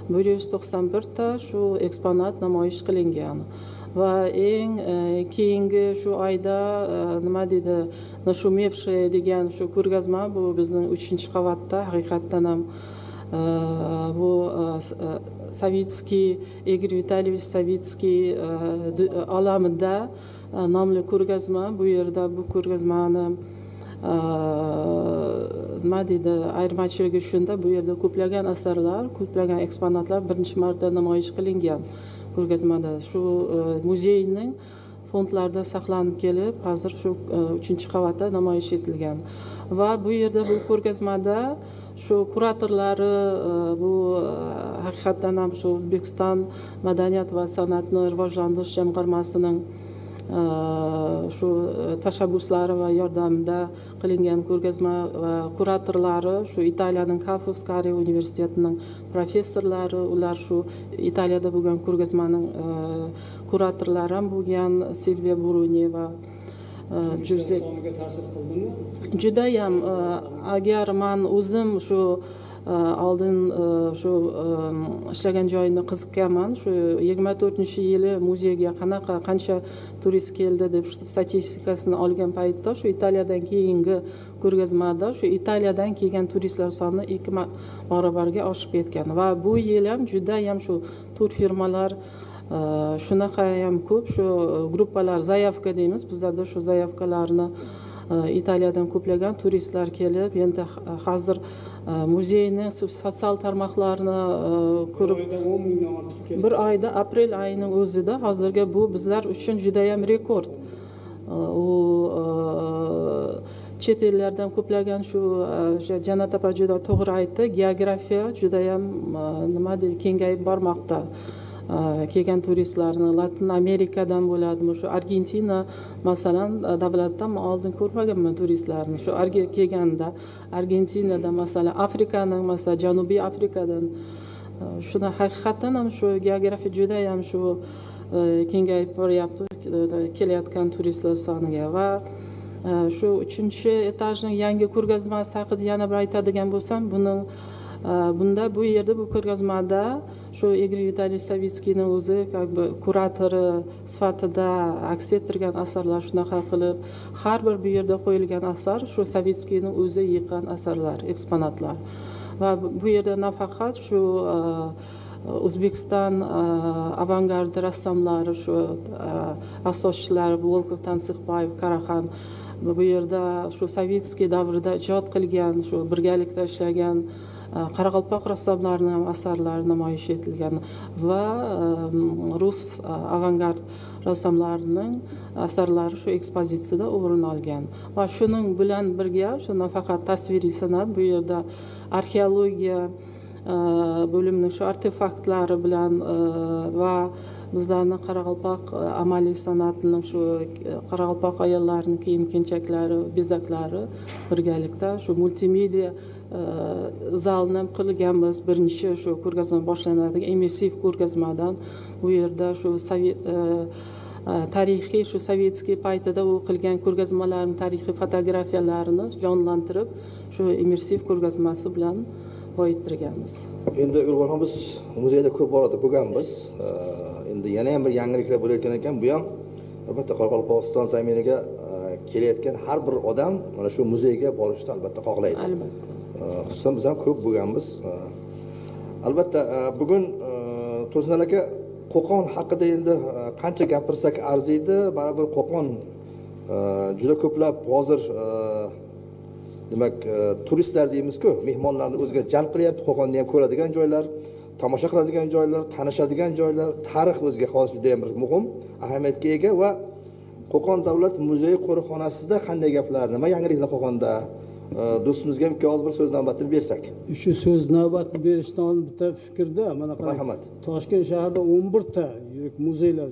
[SPEAKER 4] 191 ta shu eksponat namoyish qilingan. Va eng keyingi shu oyda, nima deydi, "Нашумевшие" degan shu ko'rgazma, bu bizning uchinchi qavatda. Haqiqatdan ham bu Savitskiy, Igor Vitalyevich Savitskiy olamida nomli ko'rgazma. Bu yerda bu ko'rgazmani, nima deydi, ayirmachiligi shunda, bu yerda ko'plagan asarlar, ko'plagan eksponatlar birinchi marta namoyish qilingan ko'rgazmada. Shu muzeyning fondlarida saqlanib kelib, hozir shu uchinchi qavatda namoyish etilgan. Va bu yerda, bu ko'rgazmada shu kuratorlari bu haqiqatdan ham shu O'zbekiston madaniyat va san'atni rivojlantirish jamg'armasining shu tashabbuslari va yordamida qilingan ko'rgazma. Va kuratorlari shu Italiyaning Ka Foskari universitetining professorlari. Ular shu Italiyada bo'lgan ko'rgazmaning kuratorlari ham bo'lgan, Silviya Buruni va Juzep.
[SPEAKER 2] Soniga ta'sir qildimi?
[SPEAKER 4] Judayam. Agar man o'zim shu oldin shu ishlagan joyimda qiziqqanman, shu 24-yili muzeyga qanaqa, qancha turist keldi deb shu statistikasini olgan paytda, shu Italiyadan keyingi ko'rgazmada shu Italiyadan kelgan turistlar soni ikki barobarga oshib ketgan. Va bu yil ham judayam shu tur firmalar shunaqa ham ko'p, shu gruppalar, заявка deymiz bizlarda, shu заявка larni Italiyadan ko'plagan turistlar kelib, endi hozir muzeyni sotsial tarmoqlarni ko'rib
[SPEAKER 2] Bir oyda 10 mingdan ortiq keldi.
[SPEAKER 4] Bir oyda, aprel oyining o'zida hozirgi bu bizlar uchun judayam rekord. U chet ellardan ko'plagan shu o'sha Jannat opa juda to'g'ri aytdi, geografiya judayam, nima deydi, kengayib bormoqda. Kelgan turistlarni Latin Amerikadan bo'ladimi, shu Argentina masalan davlatdan man oldin ko'rmaganman turistlarni shu kelganda, Argentinadan masalan, Afrikaning masalan, Janubiy Afrikadan. Shuni haqiqatdan ham shu geografiya judayam shu kengayib boryapti kelayotgan turistlar soniga. Va shu uchinchi etajning yangi ko'rgazmasi haqida yana bir aytadigan bo'lsam, buni bunda, bu yerda, bu ko'rgazmada shu Igor Vitalyevich Savitskiyni o'zi как бы kuratori sifatida aks ettirgan asarlar, shunaqa qilib har bir bu yerda qo'yilgan asar shu Savitskiyni o'zi yiqqan asarlar, eksponatlar. Va bu yerda nafaqat shu O'zbekiston avangardi rassomlari, shu asoschilari Volkov, Tansiqboyev, Karaxan, bu yerda shu Savitskiy davrida ijod qilgan, shu birgalikda ishlagan qoraqalpoq rassomlarining ham asarlari namoyish etilgan va rus avangard rassomlarining asarlari shu ekspozitsiyada o'rin olgan. Va shuning bilan birga shu nafaqat tasviriy san'at, bu yerda arxeologiya bo'limining shu artefaktlari bilan va bizlarni qoraqalpoq amaliy san'atining, shu qoraqalpoq ayollarining kiyim kechaklari, bezaklari birgalikda shu multimedia zalni ham qilganmiz. Birinchi shu ko'rgazma boshlanadigan immersiv ko'rgazmadan bu yerda shu sovet tarixiy, shu советский paytida u qilgan ko'rgazmalarni tarixiy fotografiyalarini jonlantirib, shu immersiv ko'rgazmasi bilan boyittirganmiz.
[SPEAKER 1] Endi Gulbahor, biz muzeyda ko'p borada bo'lganmiz. Endi yana ham bir yangiliklar bo'layotgan ekan. Bu ham albatta Qoraqalpog'iston zaminiga kelayotgan har bir odam mana shu muzeyga borishni albatta xohlaydi.
[SPEAKER 4] Albatta.
[SPEAKER 1] Xususan biz ham ko'p bo'lganmiz. Albatta bugun To'sinali aka, Qo'qon haqida endi qancha gapirsak arziydi, baribir Qo'qon Juda ko'plab hozir demak turistlar deymiz-ku, mehmonlarni o'ziga jalb qilyapti. Qo'qonni ham ko'radigan joylar, tomosha qiladigan joylar, tanishadigan joylar, tarix o'ziga xos juda ham bir muhim ahamiyatga ega. Va Qo'qon davlat muzeyi qo'riqxonasida qanday gaplar, nima yangiliklar Qo'qonda? Do'stimizga ham ikki og'iz bir so'z navbatini bersak.
[SPEAKER 2] Shu so'z navbatini berishdan oldin bitta fikrda, mana qarang.
[SPEAKER 1] Marhamat.
[SPEAKER 2] Toshkent shahrida 11 ta yirik muzeylar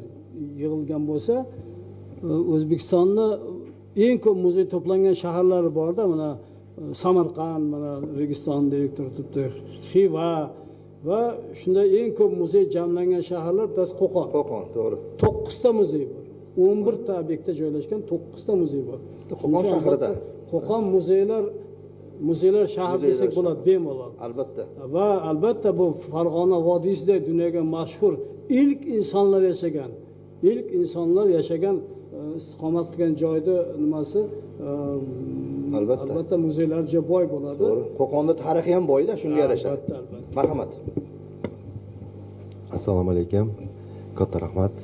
[SPEAKER 2] yig'ilgan bo'lsa, O'zbekistonni eng ko'p muzey to'plangan shaharlari borda, mana Samarqand, mana Registon direktori turibdi, Xiva va shunday eng ko'p muzey jamlangan shaharlar bittasi Qo'qon.
[SPEAKER 1] Qo'qon, to'g'ri.
[SPEAKER 2] 9 ta muzey bor. 11 ta obyektda joylashgan 9 ta muzey bor.
[SPEAKER 1] Qo'qon shahrida.
[SPEAKER 2] Qo'qon muzeylar shahri desak bo'ladi bemalol.
[SPEAKER 1] Albatta.
[SPEAKER 2] Va albatta bu Farg'ona vodiysida dunyoga mashhur ilk insonlar yashagan, istiqomat qilgan joyda nimasi
[SPEAKER 1] albatta.
[SPEAKER 2] Albatta muzeylar juda boy bo'ladi.
[SPEAKER 1] To'g'ri. Qo'qonda tarixi ham boyda, shunga yarasha.
[SPEAKER 2] Albatta, albatta.
[SPEAKER 1] Marhamat.
[SPEAKER 5] Assalomu alaykum. Katta rahmat.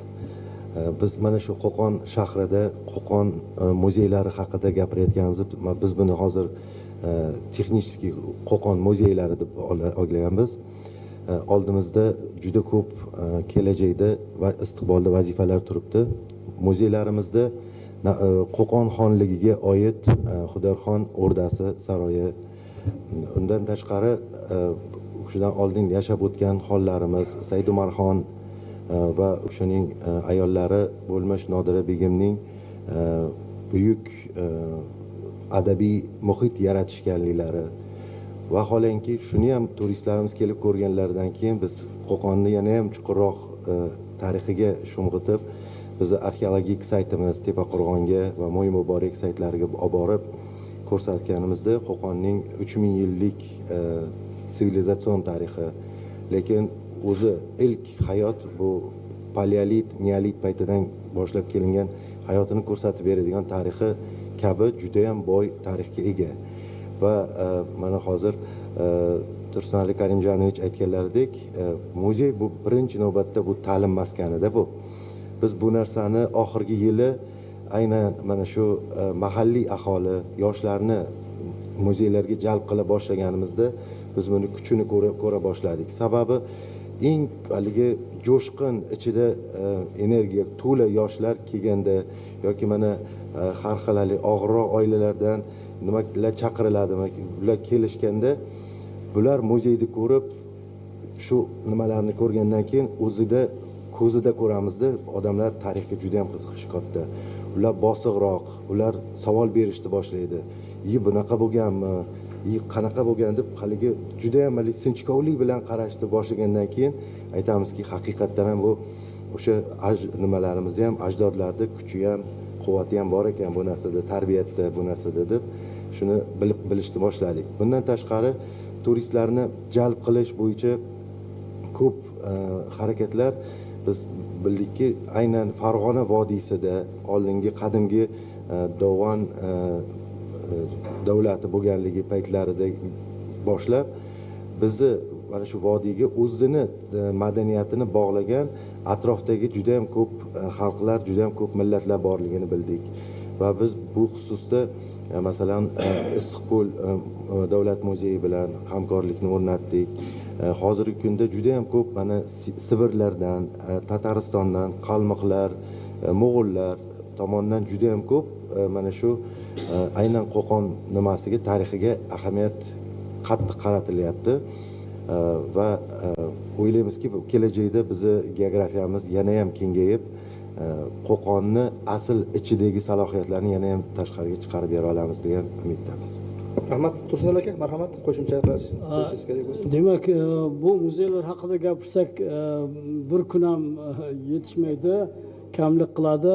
[SPEAKER 5] Biz mana shu Qo'qon shahrida Qo'qon muzeylari haqida gapirayotganimizda biz buni hozir texnik Qo'qon muzeylari deb olganmiz. Oldimizda juda ko'p kelajakda va istiqbolda vazifalar turibdi. Muzeylarimizda Qo'qon xonligiga oid Xudoyorxon o'rdasi saroyi, undan tashqari shundan oldin yashab o'tgan xonlarimiz Said Umarxon va o'shaning ayollari bo'lmish Nodira begimning buyuk adabiy muhit yaratishganliklari, vaholanki shuni ham turistlarimiz kelib ko'rganlaridan keyin biz Qo'qonni yana ham chuqurroq tarixiga sho'ng'itib, bizni arxeologik saytimiz Tepaqo'rg'onga va Mo'y Muborak saytlariga olib borib ko'rsatganimizda Qo'qonning 3000 yillik sivilizatsion tarixi, lekin o'zi ilk hayot bu paleolit, neolit paytidan boshlab kelingan hayotini ko'rsatib beradigan tarixi kabi juda ham boy tarixga ega. Va mana hozir Tursunali Karimjonovich aytganlaridek, muzey bu birinchi navbatda bu ta'lim maskanida bu. Biz bu narsani oxirgi yili aynan mana shu mahalliy aholi, yoshlarni muzeylarga jalb qila boshlaganimizda biz buni kuchini ko'ra boshladik. Sababi eng haligi jo'shqin ichida energiya to'la yoshlar kelganda yoki mana har xil haligi og'irroq oilalardan nimalar chaqiriladimi, ular kelishganda bular muzeyni ko'rib shu nimalarni ko'rgandan keyin o'zida ko'zida ko'ramizda odamlar tarixga juda ham qiziqishi katta. Ular bosiqroq, ular savol berishni boshlaydi. "Yi bunaqa bo'lganmi? Yi qanaqa bo'lgan?" deb haligi juda ham haligi sinchkovlik bilan qarashni boshlagandan keyin aytamizki, haqiqatdan ham bu o'sha nimalarimizni ham ajdodlarni kuchi ham, quvvati ham bor ekan bu narsada, tarbiyatda bu narsada deb shuni bilishni boshladik. Bundan tashqari turistlarni jalb qilish bo'yicha ko'p harakatlar biz bildikki, aynan Farg'ona vodiysida oldingi qadimgi Dovon davlati bo'lganligi paytlarida boshlab bizni mana shu vodiyga o'zini madaniyatini bog'lagan atrofdagi juda ham ko'p xalqlar, juda ham ko'p millatlar borligini bildik. Va biz bu xususda masalan Issiqko'l davlat muzeyi bilan hamkorlikni o'rnatdik. Hozirgi kunda juda ham ko'p mana Sibirlardan, Tataristondan, qalmoqlar, mo'g'ullar tomonidan juda ham ko'p mana shu aynan Qo'qon nimasiga, tarixiga ahamiyat qattiq qaratilyapti. Va o'ylaymizki, kelajakda bizni geografiyamiz yana ham kengayib, Qo'qonni asl ichidagi salohiyatlarni yana ham tashqariga chiqarib bera olamiz degan umiddamiz.
[SPEAKER 1] Rahmat Tursunali aka, marhamat, qo'shimcha qilishingiz kerak bo'lsa.
[SPEAKER 2] Demak, bu muzeylar haqida gapirsak, bir kun ham yetishmaydi, kamlik qiladi.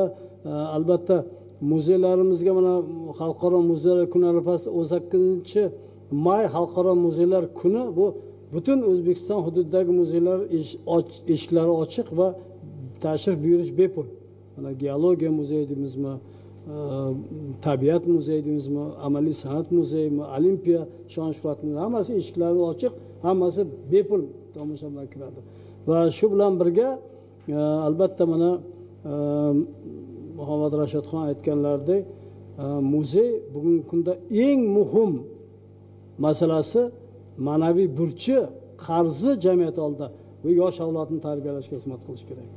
[SPEAKER 2] Albatta muzeylarimizga mana Xalqaro muzeylar kuni arafasida 18 may Xalqaro muzeylar kuni, bu butun O'zbekiston hududidagi muzeylar eshiklari ochiq va tashrif buyurish bepul. Mana geologiya muzeyi deymizmi, tabiat muzeyi deymizmi, amaliy san'at muzeyimi, Olimpiya shon shuhrat muzeyi, hammasi eshiklari ochiq, hammasi bepul tomoshabinlar kiradi. Va shu bilan birga albatta mana Muhammad Rashidxon aytganlaridek, muzey bugungi kunda eng muhim masalasi ma'naviy burchi, qarzi jamiyat oldida va yosh avlodni tarbiyalashga xizmat qilish kerak.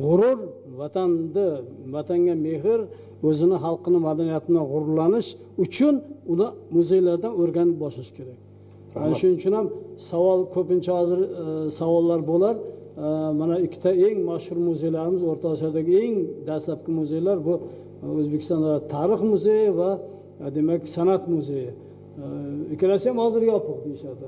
[SPEAKER 2] G'urur, vatanni, vatanga mehr, o'zini xalqini madaniyatini g'ururlanish uchun uni muzeylardan o'rganib boshlash kerak. Ana shuning uchun ham savol ko'pincha hozir savollar bo'lar. Mana ikkita eng mashhur muzeylarimiz, O'rta Osiyodagi eng dastlabki muzeylar bu O'zbekiston davlat tarix muzeyi va demak san'at muzeyi. Ikkalasi ham hozir yopiq deyishadi.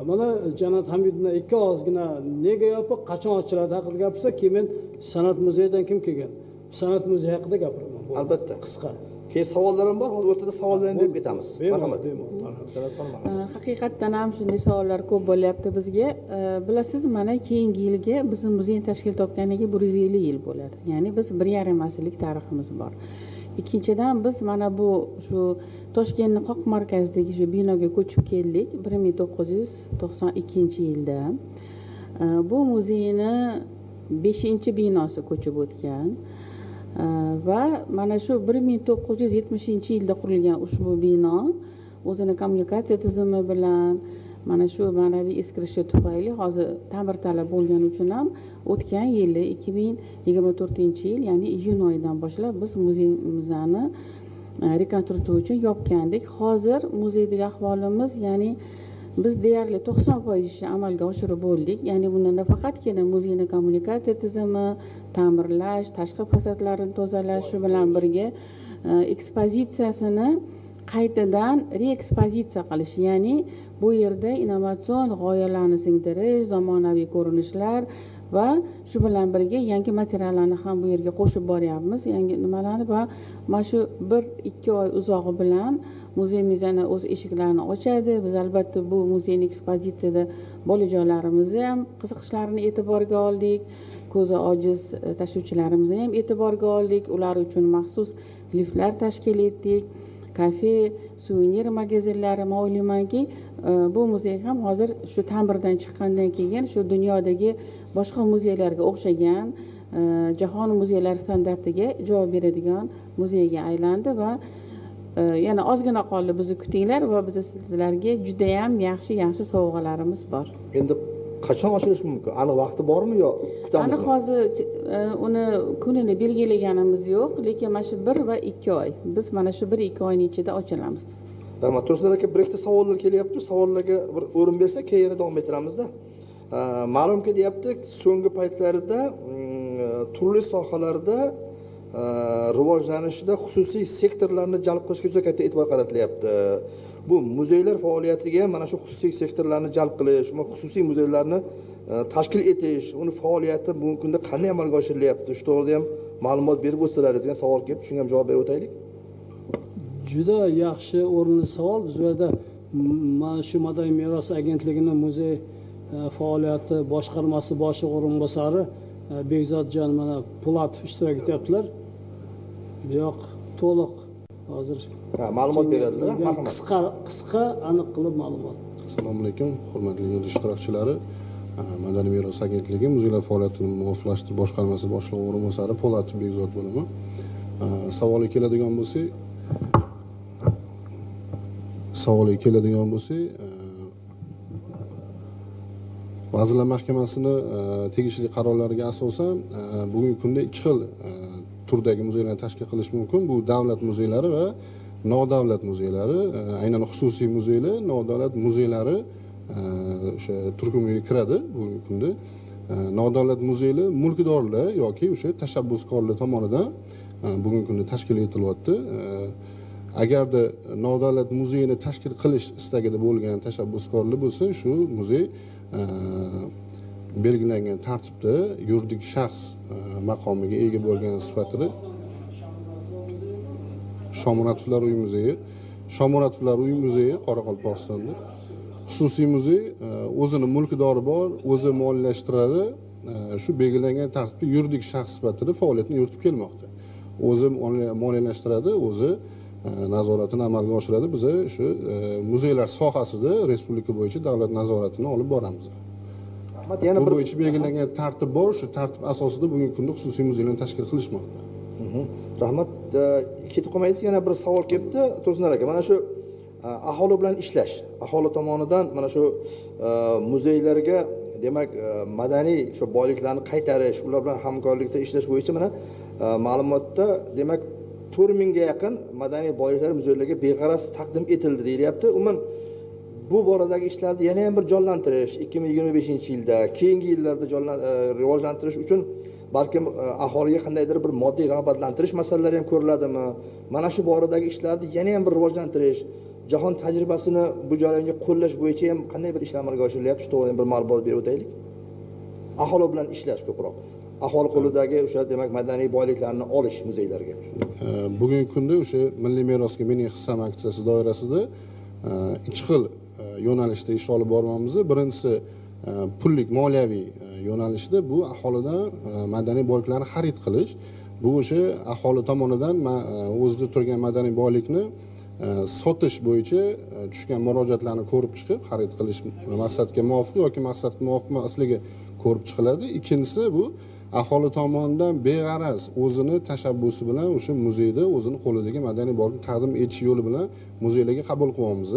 [SPEAKER 2] Mana Jannat Hamidovna ikki ozgina nega yopiq, qachon ochiladi haqida gapirsa, keyin men san'at muzeyidan kim kelgan? San'at muzeyi haqida gapiraman.
[SPEAKER 1] Albatta.
[SPEAKER 2] Qisqa.
[SPEAKER 1] Keyin savollar ham bor, hozir o'rtada savollarni berib ketamiz. Marhamat.
[SPEAKER 3] Haqiqatdan ham shunday savollar ko'p bo'lyapti bizga. Bilasiz, mana keyingi yilga bizim muzeyni tashkil topganiga 150 yil bo'ladi. Ya'ni biz 1,5 asrlik tariximiz bor. Ikkinchidan biz mana bu shu Toshkentning qoq markazidagi shu binoga ko'chib keldik 1992-yilda. Bu muzeyni 5-binosi ko'chib o'tgan. Va mana shu 1970-yilda qurilgan ushbu bino o'zini kommunikatsiya tizimi bilan mana shu ma'naviy eskirishi tufayli hozir ta'mir talab bo'lgani uchun ham o'tgan yili 2024-yil, ya'ni iyun oyidan boshlab biz muzeyimizni rekonstruksiya uchun yopgandik. Hozir muzeydagi ahvolimiz, ya'ni biz deyarli 90% ishni amalga oshirib bo'ldik. Ya'ni bundan nafaqatgina muzeyni kommunikatsiya tizimi, ta'mirlash, tashqi fasadlarini tozalash, shu bilan birga ekspozitsiyasini qaytadan reekspozitsiya qilish, ya'ni bu yerda innovatsion g'oyalarni singdirish, zamonaviy ko'rinishlar va shu bilan birga yangi materiallarni ham bu yerga qo'shib boryapmiz, yangi nimalarni va mana shu 1-2 oy uzog'i bilan muzeyimiz yana o'z eshiklarini ochadi. Biz albatta bu muzeyning ekspozitsiyada bolajonlarimizni ham qiziqishlarini e'tiborga oldik, ko'zi ojiz tashuvchilarimizni ham e'tiborga oldik, ular uchun maxsus liftlar tashkil etdik, kafe, suvenir magazinlari. Men o'ylaymanki, bu muzey ham hozir shu ta'mirdan chiqqandan keyin shu dunyodagi boshqa muzeylarga o'xshagan jahon muzeylari standartiga javob beradigan muzeyga aylandi va yana ozgina qoldi, bizni kutinglar va biz sizlarga juda ham yaxshi sovg'alarimiz bor.
[SPEAKER 1] Endi qachon ochilishi mumkin? Aniq vaqti bormi yo kutamizmi?
[SPEAKER 3] Aniq hozir uni kunini belgilaganimiz yo'q, lekin mana shu 1 va 2 oy. Biz mana shu 1-2 oyning ichida ochilamiz.
[SPEAKER 1] Rahmat. Tursun aka, bir ikkita savollar kelyapti. Savollarga bir o'rin bersak, keyin yana davom ettiramizda. Ma'lumki deyapti, so'nggi paytlarda turli sohalarda rivojlanishida xususiy sektorlarni jalb qilishga juda katta e'tibor qaratilyapti. Bu muzeylar faoliyatiga ham mana shu xususiy sektorlarni jalb qilish, xususiy muzeylarni tashkil etish, uni faoliyati bugungi kunda qanday amalga oshirilyapti? Shu to'g'rida ham ma'lumot berib o'tsalaringiz degan savol kelib, shunga ham javob berib o'taylik.
[SPEAKER 2] Juda yaxshi o'rinli savol. Biz bu yerda mana shu Madaniy meros agentligining muzey faoliyati boshqarmasi boshlig'i o'rinbosari Bekzodjon mana Po'latov ishtirok etyaptilar. Bu yoq to'liq hozir
[SPEAKER 1] ma'lumot beradilar. Marhamat.
[SPEAKER 2] Qisqa aniq qilib ma'lumot.
[SPEAKER 6] Assalomu alaykum, hurmatli yig'ilish ishtirokchilari. Madaniy meros agentligi muzeylar faoliyatini muvofiqlashtirish boshqarmasi boshlig'i o'rinbosari Po'latov Bekzod bo'laman. Savolga keladigan bo'lsak, Vazirlar Mahkamasini tegishli qarorlariga asosan bugungi kunda ikki xil turdagi muzeylarni tashkil qilish mumkin. Bu davlat muzeylari va nodavlat muzeylari, aynan xususiy muzeylar, nodavlat muzeylari o'sha turkumiga kiradi bugungi kunda. Nodavlat muzeylar mulkdorlar yoki o'sha tashabbuskorlar tomonidan bugungi kunda tashkil etilyapti. Agarda nodavlat muzeyini tashkil qilish istagida bo'lgan tashabbuskorlar bo'lsa, shu muzey belgilangan tartibda yuridik shaxs maqomiga ega bo'lgan sifatida Shomuratovlar uyi muzeyi, Qoraqalpog'istonda xususiy muzey, o'zini mulkdori bor, o'zi moliyalashtiradi, shu belgilangan tartibda yuridik shaxs sifatida faoliyatini yuritib kelmoqda. O'zi moliyalashtiradi, o'zi nazoratini amalga oshiradi. Biz shu muzeylar sohasida respublika bo'yicha davlat nazoratini olib boramiz.
[SPEAKER 1] Rahmat. Yana
[SPEAKER 6] bir bo'yicha belgilangan tartib bor, shu tartib asosida bugungi kunda xususiy muzeylarni tashkil qilishmoqda.
[SPEAKER 1] Rahmat. Ketib qolmaysiz, yana bir savol kelibdi Tursun aka. Mana shu aholi bilan ishlash, aholi tomonidan mana shu muzeylarga demak madaniy shu boyliklarni qaytarish, ular bilan hamkorlikda ishlash bo'yicha mana ma'lumotda demak 4000 ga yaqin madaniy boyliklar muzeylarga beg'araz taqdim etildi deyilyapti. Umuman bu boradagi ishlarni yana ham bir jonlantirish 2025-yilda, keyingi yillarda rivojlantirish uchun balkim aholiga qandaydir bir moddiy rag'batlantirish masalalari ham ko'riladimi? Mana shu boradagi ishlarni yana ham bir rivojlantirish, jahon tajribasini bu jarayonga qo'llash bo'yicha ham qanday bir ishlar amalga oshirilyapti? Shu to'g'risida bir ma'lumot berib o'taylik. Aholi bilan ishlash ko'proq. Aholi qo'lidagi o'sha demak madaniy boyliklarni olish muzeylarga.
[SPEAKER 6] Bugungi kunda o'sha milliy merosga mening hissam aksiyasi doirasida ikki xil yo'nalishda ish olib boryapmiz. Birinchisi pullik moliyaviy yo'nalishda, bu aholidan madaniy boyliklarni xarid qilish. Bu o'sha aholi tomonidan o'zida turgan madaniy boylikni sotish bo'yicha tushgan murojaatlarni ko'rib chiqib, xarid qilish maqsadga muvofiq yoki maqsadga muvofiq emasligi ko'rib chiqiladi. Ikkinchisi, bu aholi tomonidan beg'araz o'zini tashabbusi bilan o'sha muzeyda o'zini qo'lidagi madaniy boylikni taqdim etish yo'li bilan muzeylarga qabul qilyapmiz.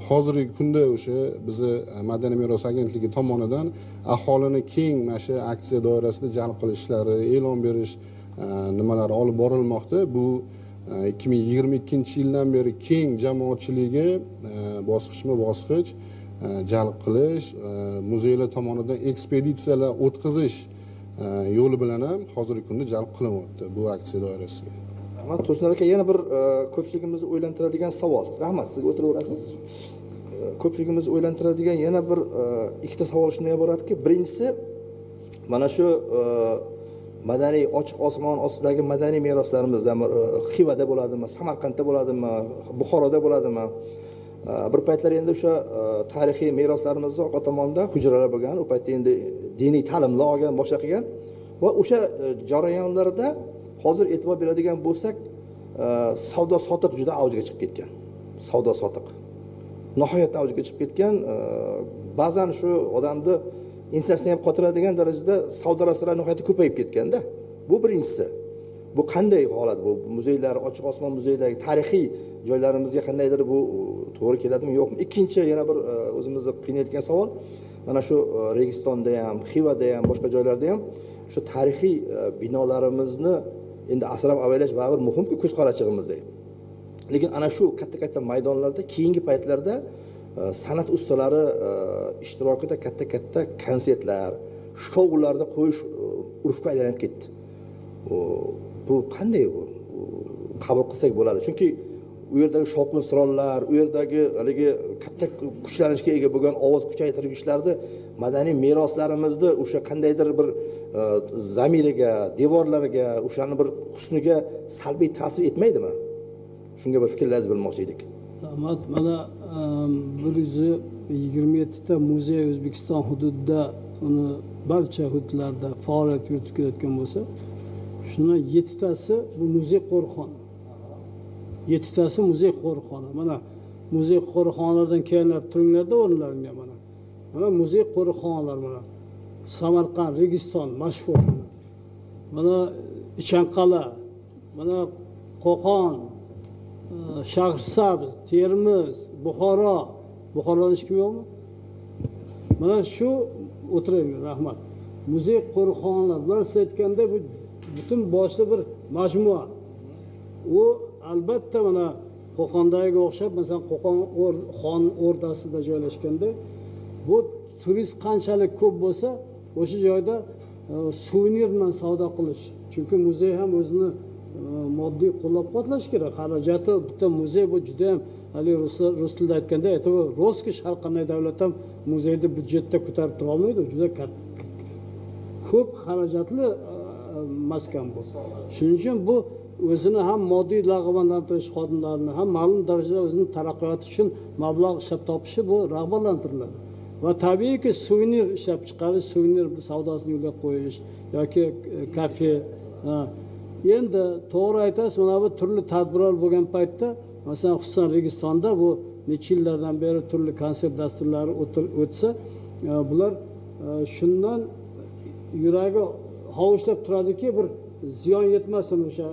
[SPEAKER 6] Hozirgi kunda o'sha bizni Madaniy meros agentligi tomonidan aholini keng mana shu aksiya doirasida jalb qilish ishlari, e'lon berish nimalari olib borilmoqda. Bu 2022-yildan beri keng jamoatchiligi bosqichma-bosqich jalb qilish, muzeylar tomonidan ekspeditsiyalar o'tkazish yo'li bilan ham hozirgi kunda jalb qilinyapti bu aksiya doirasida.
[SPEAKER 1] Rahmat Tursun aka, yana bir ko'pchiligimizni o'ylantiradigan savol. Rahmat, siz o'tiraverasiz. Ko'pchiligimizni o'ylantiradigan yana bir ikkita savol shundan iboratki, birinchisi mana shu madaniy ochiq osmon ostidagi madaniy meroslarimizdan Xivada bo'ladimi, Samarqandda bo'ladimi, Buxoroda bo'ladimi? Bir paytlar endi o'sha tarixiy meroslarimizni orqa tomonda hujralar bo'lgan, u paytda endi diniy ta'limlar olgan, boshqa qilgan va o'sha jarayonlarda hozir e'tibor beradigan bo'lsak, savdo sotiq juda avjiga chiqib ketgan. Savdo sotiq nihoyatda avjiga chiqib ketgan. Ba'zan shu odamni ensasini ham qotiradigan darajada savdo rastalar nihoyatda ko'payib ketganda. Bu birinchisi. Bu qanday holat? Bu muzeylar, ochiq osmon muzeydagi tarixiy joylarimizga qandaydir bu to'g'ri keladimi, yo'qmi? Ikkinchi yana bir o'zimizni qiynayotgan savol. Mana shu Registonda ham, Xivada ham, boshqa joylarda ham shu tarixiy binolarimizni endi asrab avaylash baribir muhim-ku, ko'z qarachig'imizdek. Lekin ana shu katta-katta maydonlarda keyingi paytlarda san'at ustalari ishtirokida katta-katta konsertlar, shoularda qo'yish urfga aylanib ketdi. Bu qanday qabul qilsak bo'ladi? Chunki u yerdagi shovqin-suronlar, u yerdagi haligi katta kuchlanishga ega bo'lgan ovoz kuchaytirgichlarni madaniy meroslarimizni o'sha qandaydir bir zamiriga, devorlariga, o'shani bir husniga salbiy ta'sir etmaydimi? Shunga bir fikrlaringizni bilmoqchi edik.
[SPEAKER 2] Rahmat. Mana 127 ta muzey O'zbekiston hududida, uni barcha hududlarda faoliyat yuritib kelayotgan bo'lsa, shundan 7 tasi bu muzey qo'riqxona. 7 tasi muzey qo'riqxona. Mana muzey qo'riqxonalardan kelinlar turinglarda o'rinlaringga mana. Mana muzey qo'riqxonalar mana. Samarqand, Registon mashhur. Mana Ichanqal'a, mana Qo'qon, Shahrisabz, Termiz, Buxoro. Buxoroda hech kim yo'qmi? Mana shu o'tiraymi, rahmat. Muzey qo'riqxonalar, bular siz aytganda bu butun boshli bir majmua. U albatta mana Qo'qondagiga o'xshab, masalan, Qo'qon xon o'rdasida joylashganda, bu turist qanchalik ko'p bo'lsa, o'sha joyda suvenir bilan savdo qilish. Chunki muzey ham o'zini moddiy qo'llab-quvvatlash kerak. Xarajati bitta muzey bu juda ham, hali rus tilida aytganda, это роскошь, har qanday davlat ham muzeyni byudjetda ko'tarib tura olmaydi. Juda ko'p xarajatli maskan bu. Shuning uchun bu o'zini ham moddiy rag'batlantirish, xodimlarini ham ma'lum darajada o'zini taraqqiyoti uchun mablag' ishlab topishi bu rag'batlantiriladi. Va tabiiyki suvenir ishlab chiqarish, suvenir savdosini yo'lga qo'yish yoki kafe. Endi to'g'ri aytasiz, mana bu turli tadbirlar bo'lgan paytda, masalan, xususan Registonda bu necha yillardan beri turli konsert dasturlari o'tsa, bular shundan yuragi hovuchlab turadiki, bir ziyon yetmasin o'sha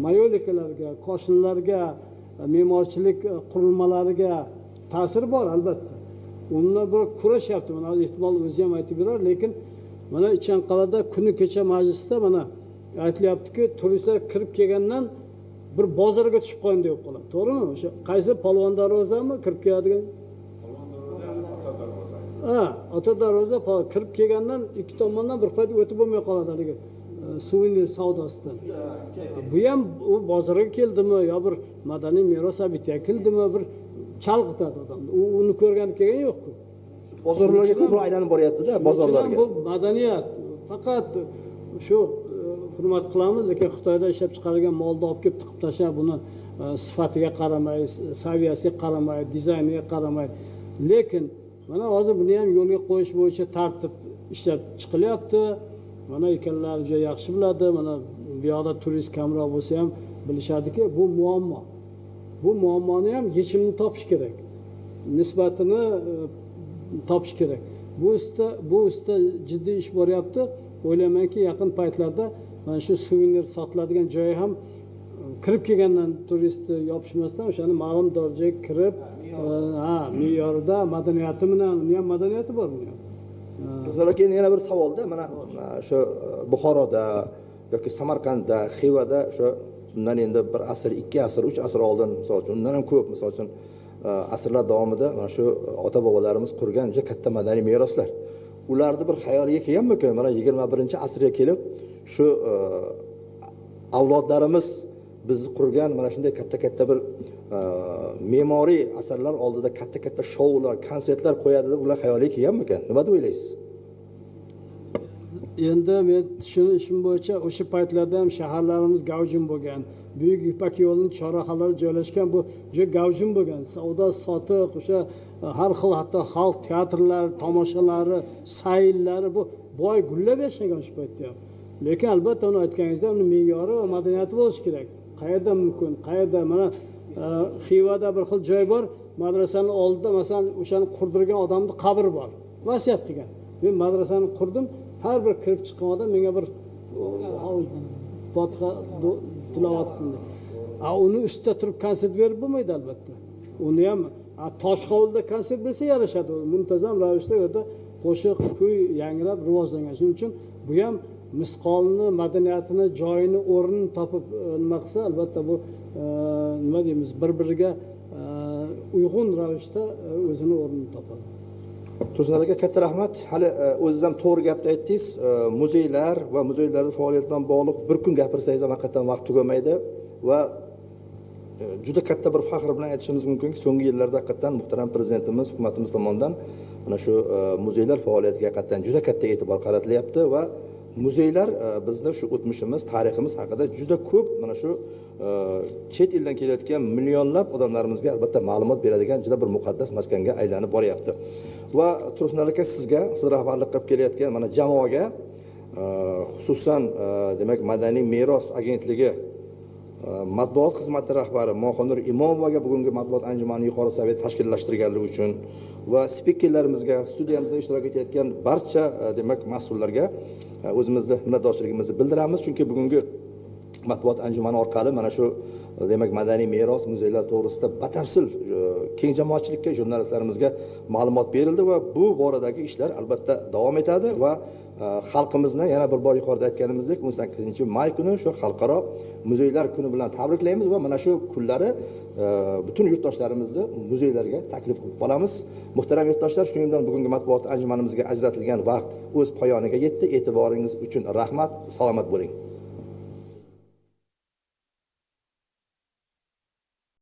[SPEAKER 2] mayolikalarga, koshinlarga, me'morchilik qurilmalariga ta'sir bor albatta. Undan bir kurashyapti, mana ehtimol o'zi ham aytib berar, lekin mana Ichanqal'ada kuni kecha majlisda mana aytilyaptiki, turistlar kirib kelgandan bir bozorga tushib qo'ying deb qoladi. To'g'rimi? O'sha qaysi Polvon darvozami kirib keladigan? Ha, Ota darvoza kirib kelgandan ikki tomondan bir payt o'tib bo'lmay qoladi haligi suvenir savdosidan. Bu ham u bozorga keldimi yo bir madaniy meros obyektiga keldimi, bir chalg'itadi odamni. U uni ko'rgani kelgan yo'q-ku.
[SPEAKER 1] Bozorlarga ko'proq aylanib boryapti-da, bozorlarga.
[SPEAKER 2] Bu madaniyat faqat shu hurmat qilamiz, lekin Xitoyda ishlab chiqarilgan molni olib kelib tiqib tashlab, buni sifatiga qaramay, saviyasiga qaramay, dizayniga qaramay. Lekin mana hozir buni ham yo'lga qo'yish bo'yicha tartib ishlab chiqilyapti. Mana ekanlar juda yaxshi biladi, mana bu yoqda turist kamroq bo'lsa ham bilishadiki, bu muammo. Bu muammoni ham yechimini topish kerak. Nisbatini topish kerak. Bu ustida jiddiy ish boryapti. O'ylaymanki, yaqin paytlarda mana shu suvenir sotiladigan joyi ham kirib kelgandan turistni yopishmasdan o'shani ma'lum darajaga kirib, ha, me'yorida madaniyati bilan, uni ham madaniyati bor buni ham.
[SPEAKER 1] Keyin yana bir savolda, mana shu Buxoroda yoki Samarqandda, Xivada o'sha undan endi bir asr, 2 asr, 3 asr oldin, misol uchun, undan ham ko'p, misol uchun, asrlar davomida mana shu ota-bobolarimiz qurgan juda katta madaniy meroslar. Ularni bir xayoliga kelganmikin? Mana 21-asrga kelib shu avlodlarimiz biz qurgan mana shunday katta-katta bir me'moriy asarlar oldida katta-katta shoular, konsertlar qo'yadi deb ular xayoliga kelganmikin? Nima deb o'ylaysiz?
[SPEAKER 2] Endi men tushunishim bo'yicha o'sha paytlarda ham shaharlarimiz gavjum bo'lgan. Buyuk Ipak yo'lining chorrahalari joylashgan, bu juda gavjum bo'lgan. Savdo sotiq, o'sha har xil hatto xalq teatrlari, tomoshalari, sayllari bu boy gullab yashagan o'sha paytda ham. Lekin albatta uni aytganingizda uni me'yori va madaniyati bo'lishi kerak. Qayerda mumkin, qayerda mana Xivada bir xil joy bor, madrasaning oldida masalan o'shani qurdirgan odamning qabri bor. Vasiyat qilgan. Men madrasani qurdim, har bir kirib chiqqan odam menga bir fotiha tilovat qildi. Uni ustida turib konsert berib bo'lmaydi albatta. Uni ham tosh hovlida konsert bersa yarashadi. Muntazam ravishda u yerda qo'shiq, kuy yangrab rivojlangan. Shuning uchun bu ham misqolni, madaniyatini, joyini, o'rnini topib nima qilsa, albatta bu nima deymiz, bir-biriga uyg'un ravishda o'zini o'rnini topadi.
[SPEAKER 1] Tursun aka, katta rahmat. Hali o'zingiz ham to'g'ri gapni aytdingiz. Muzeylar va muzeylarning faoliyati bilan bog'liq bir kun gapirsangiz ham haqiqatan vaqt tugamaydi va juda katta bir faxr bilan aytishimiz mumkinki, so'nggi yillarda haqiqatan muhtaram prezidentimiz, hukumatimiz tomonidan mana shu muzeylar faoliyatiga haqiqatan juda katta e'tibor qaratilyapti va muzeylar bizni shu o'tmishimiz, tariximiz haqida juda ko'p mana shu chet eldan kelayotgan millionlab odamlarimizga albatta ma'lumot beradigan juda bir muqaddas maskanga aylanib boryapti. Va Tursun aka, sizga, siz rahbarlik qilib kelayotgan mana jamoaga, xususan demak Madaniy meros agentligi matbuot xizmati rahbari Mohinur Imomovaga bugungi matbuot anjumani yuqori saviyada tashkillashtirganligi uchun va spikerlarimizga, studiyamizda ishtirok etayotgan barcha demak mas'ullarga o'zimizni minnatdorchiligimizni bildiramiz, chunki bugungi matbuot anjumani orqali mana shu demak madaniy meros muzeylar to'g'risida batafsil keng jamoatchilikka, jurnalistlarimizga ma'lumot berildi va bu boradagi ishlar albatta davom etadi va xalqimizni yana bir bor yuqorida aytganimizdek 18 may kuni shu xalqaro muzeylar kuni bilan tabriklaymiz va mana shu kunlari butun yurtdoshlarimizni muzeylarga taklif qilib qolamiz. Muhtaram yurtdoshlar, shuning bilan bugungi matbuot anjumanimizga ajratilgan vaqt o'z poyoniga yetdi. E'tiboringiz uchun rahmat, salomat bo'ling.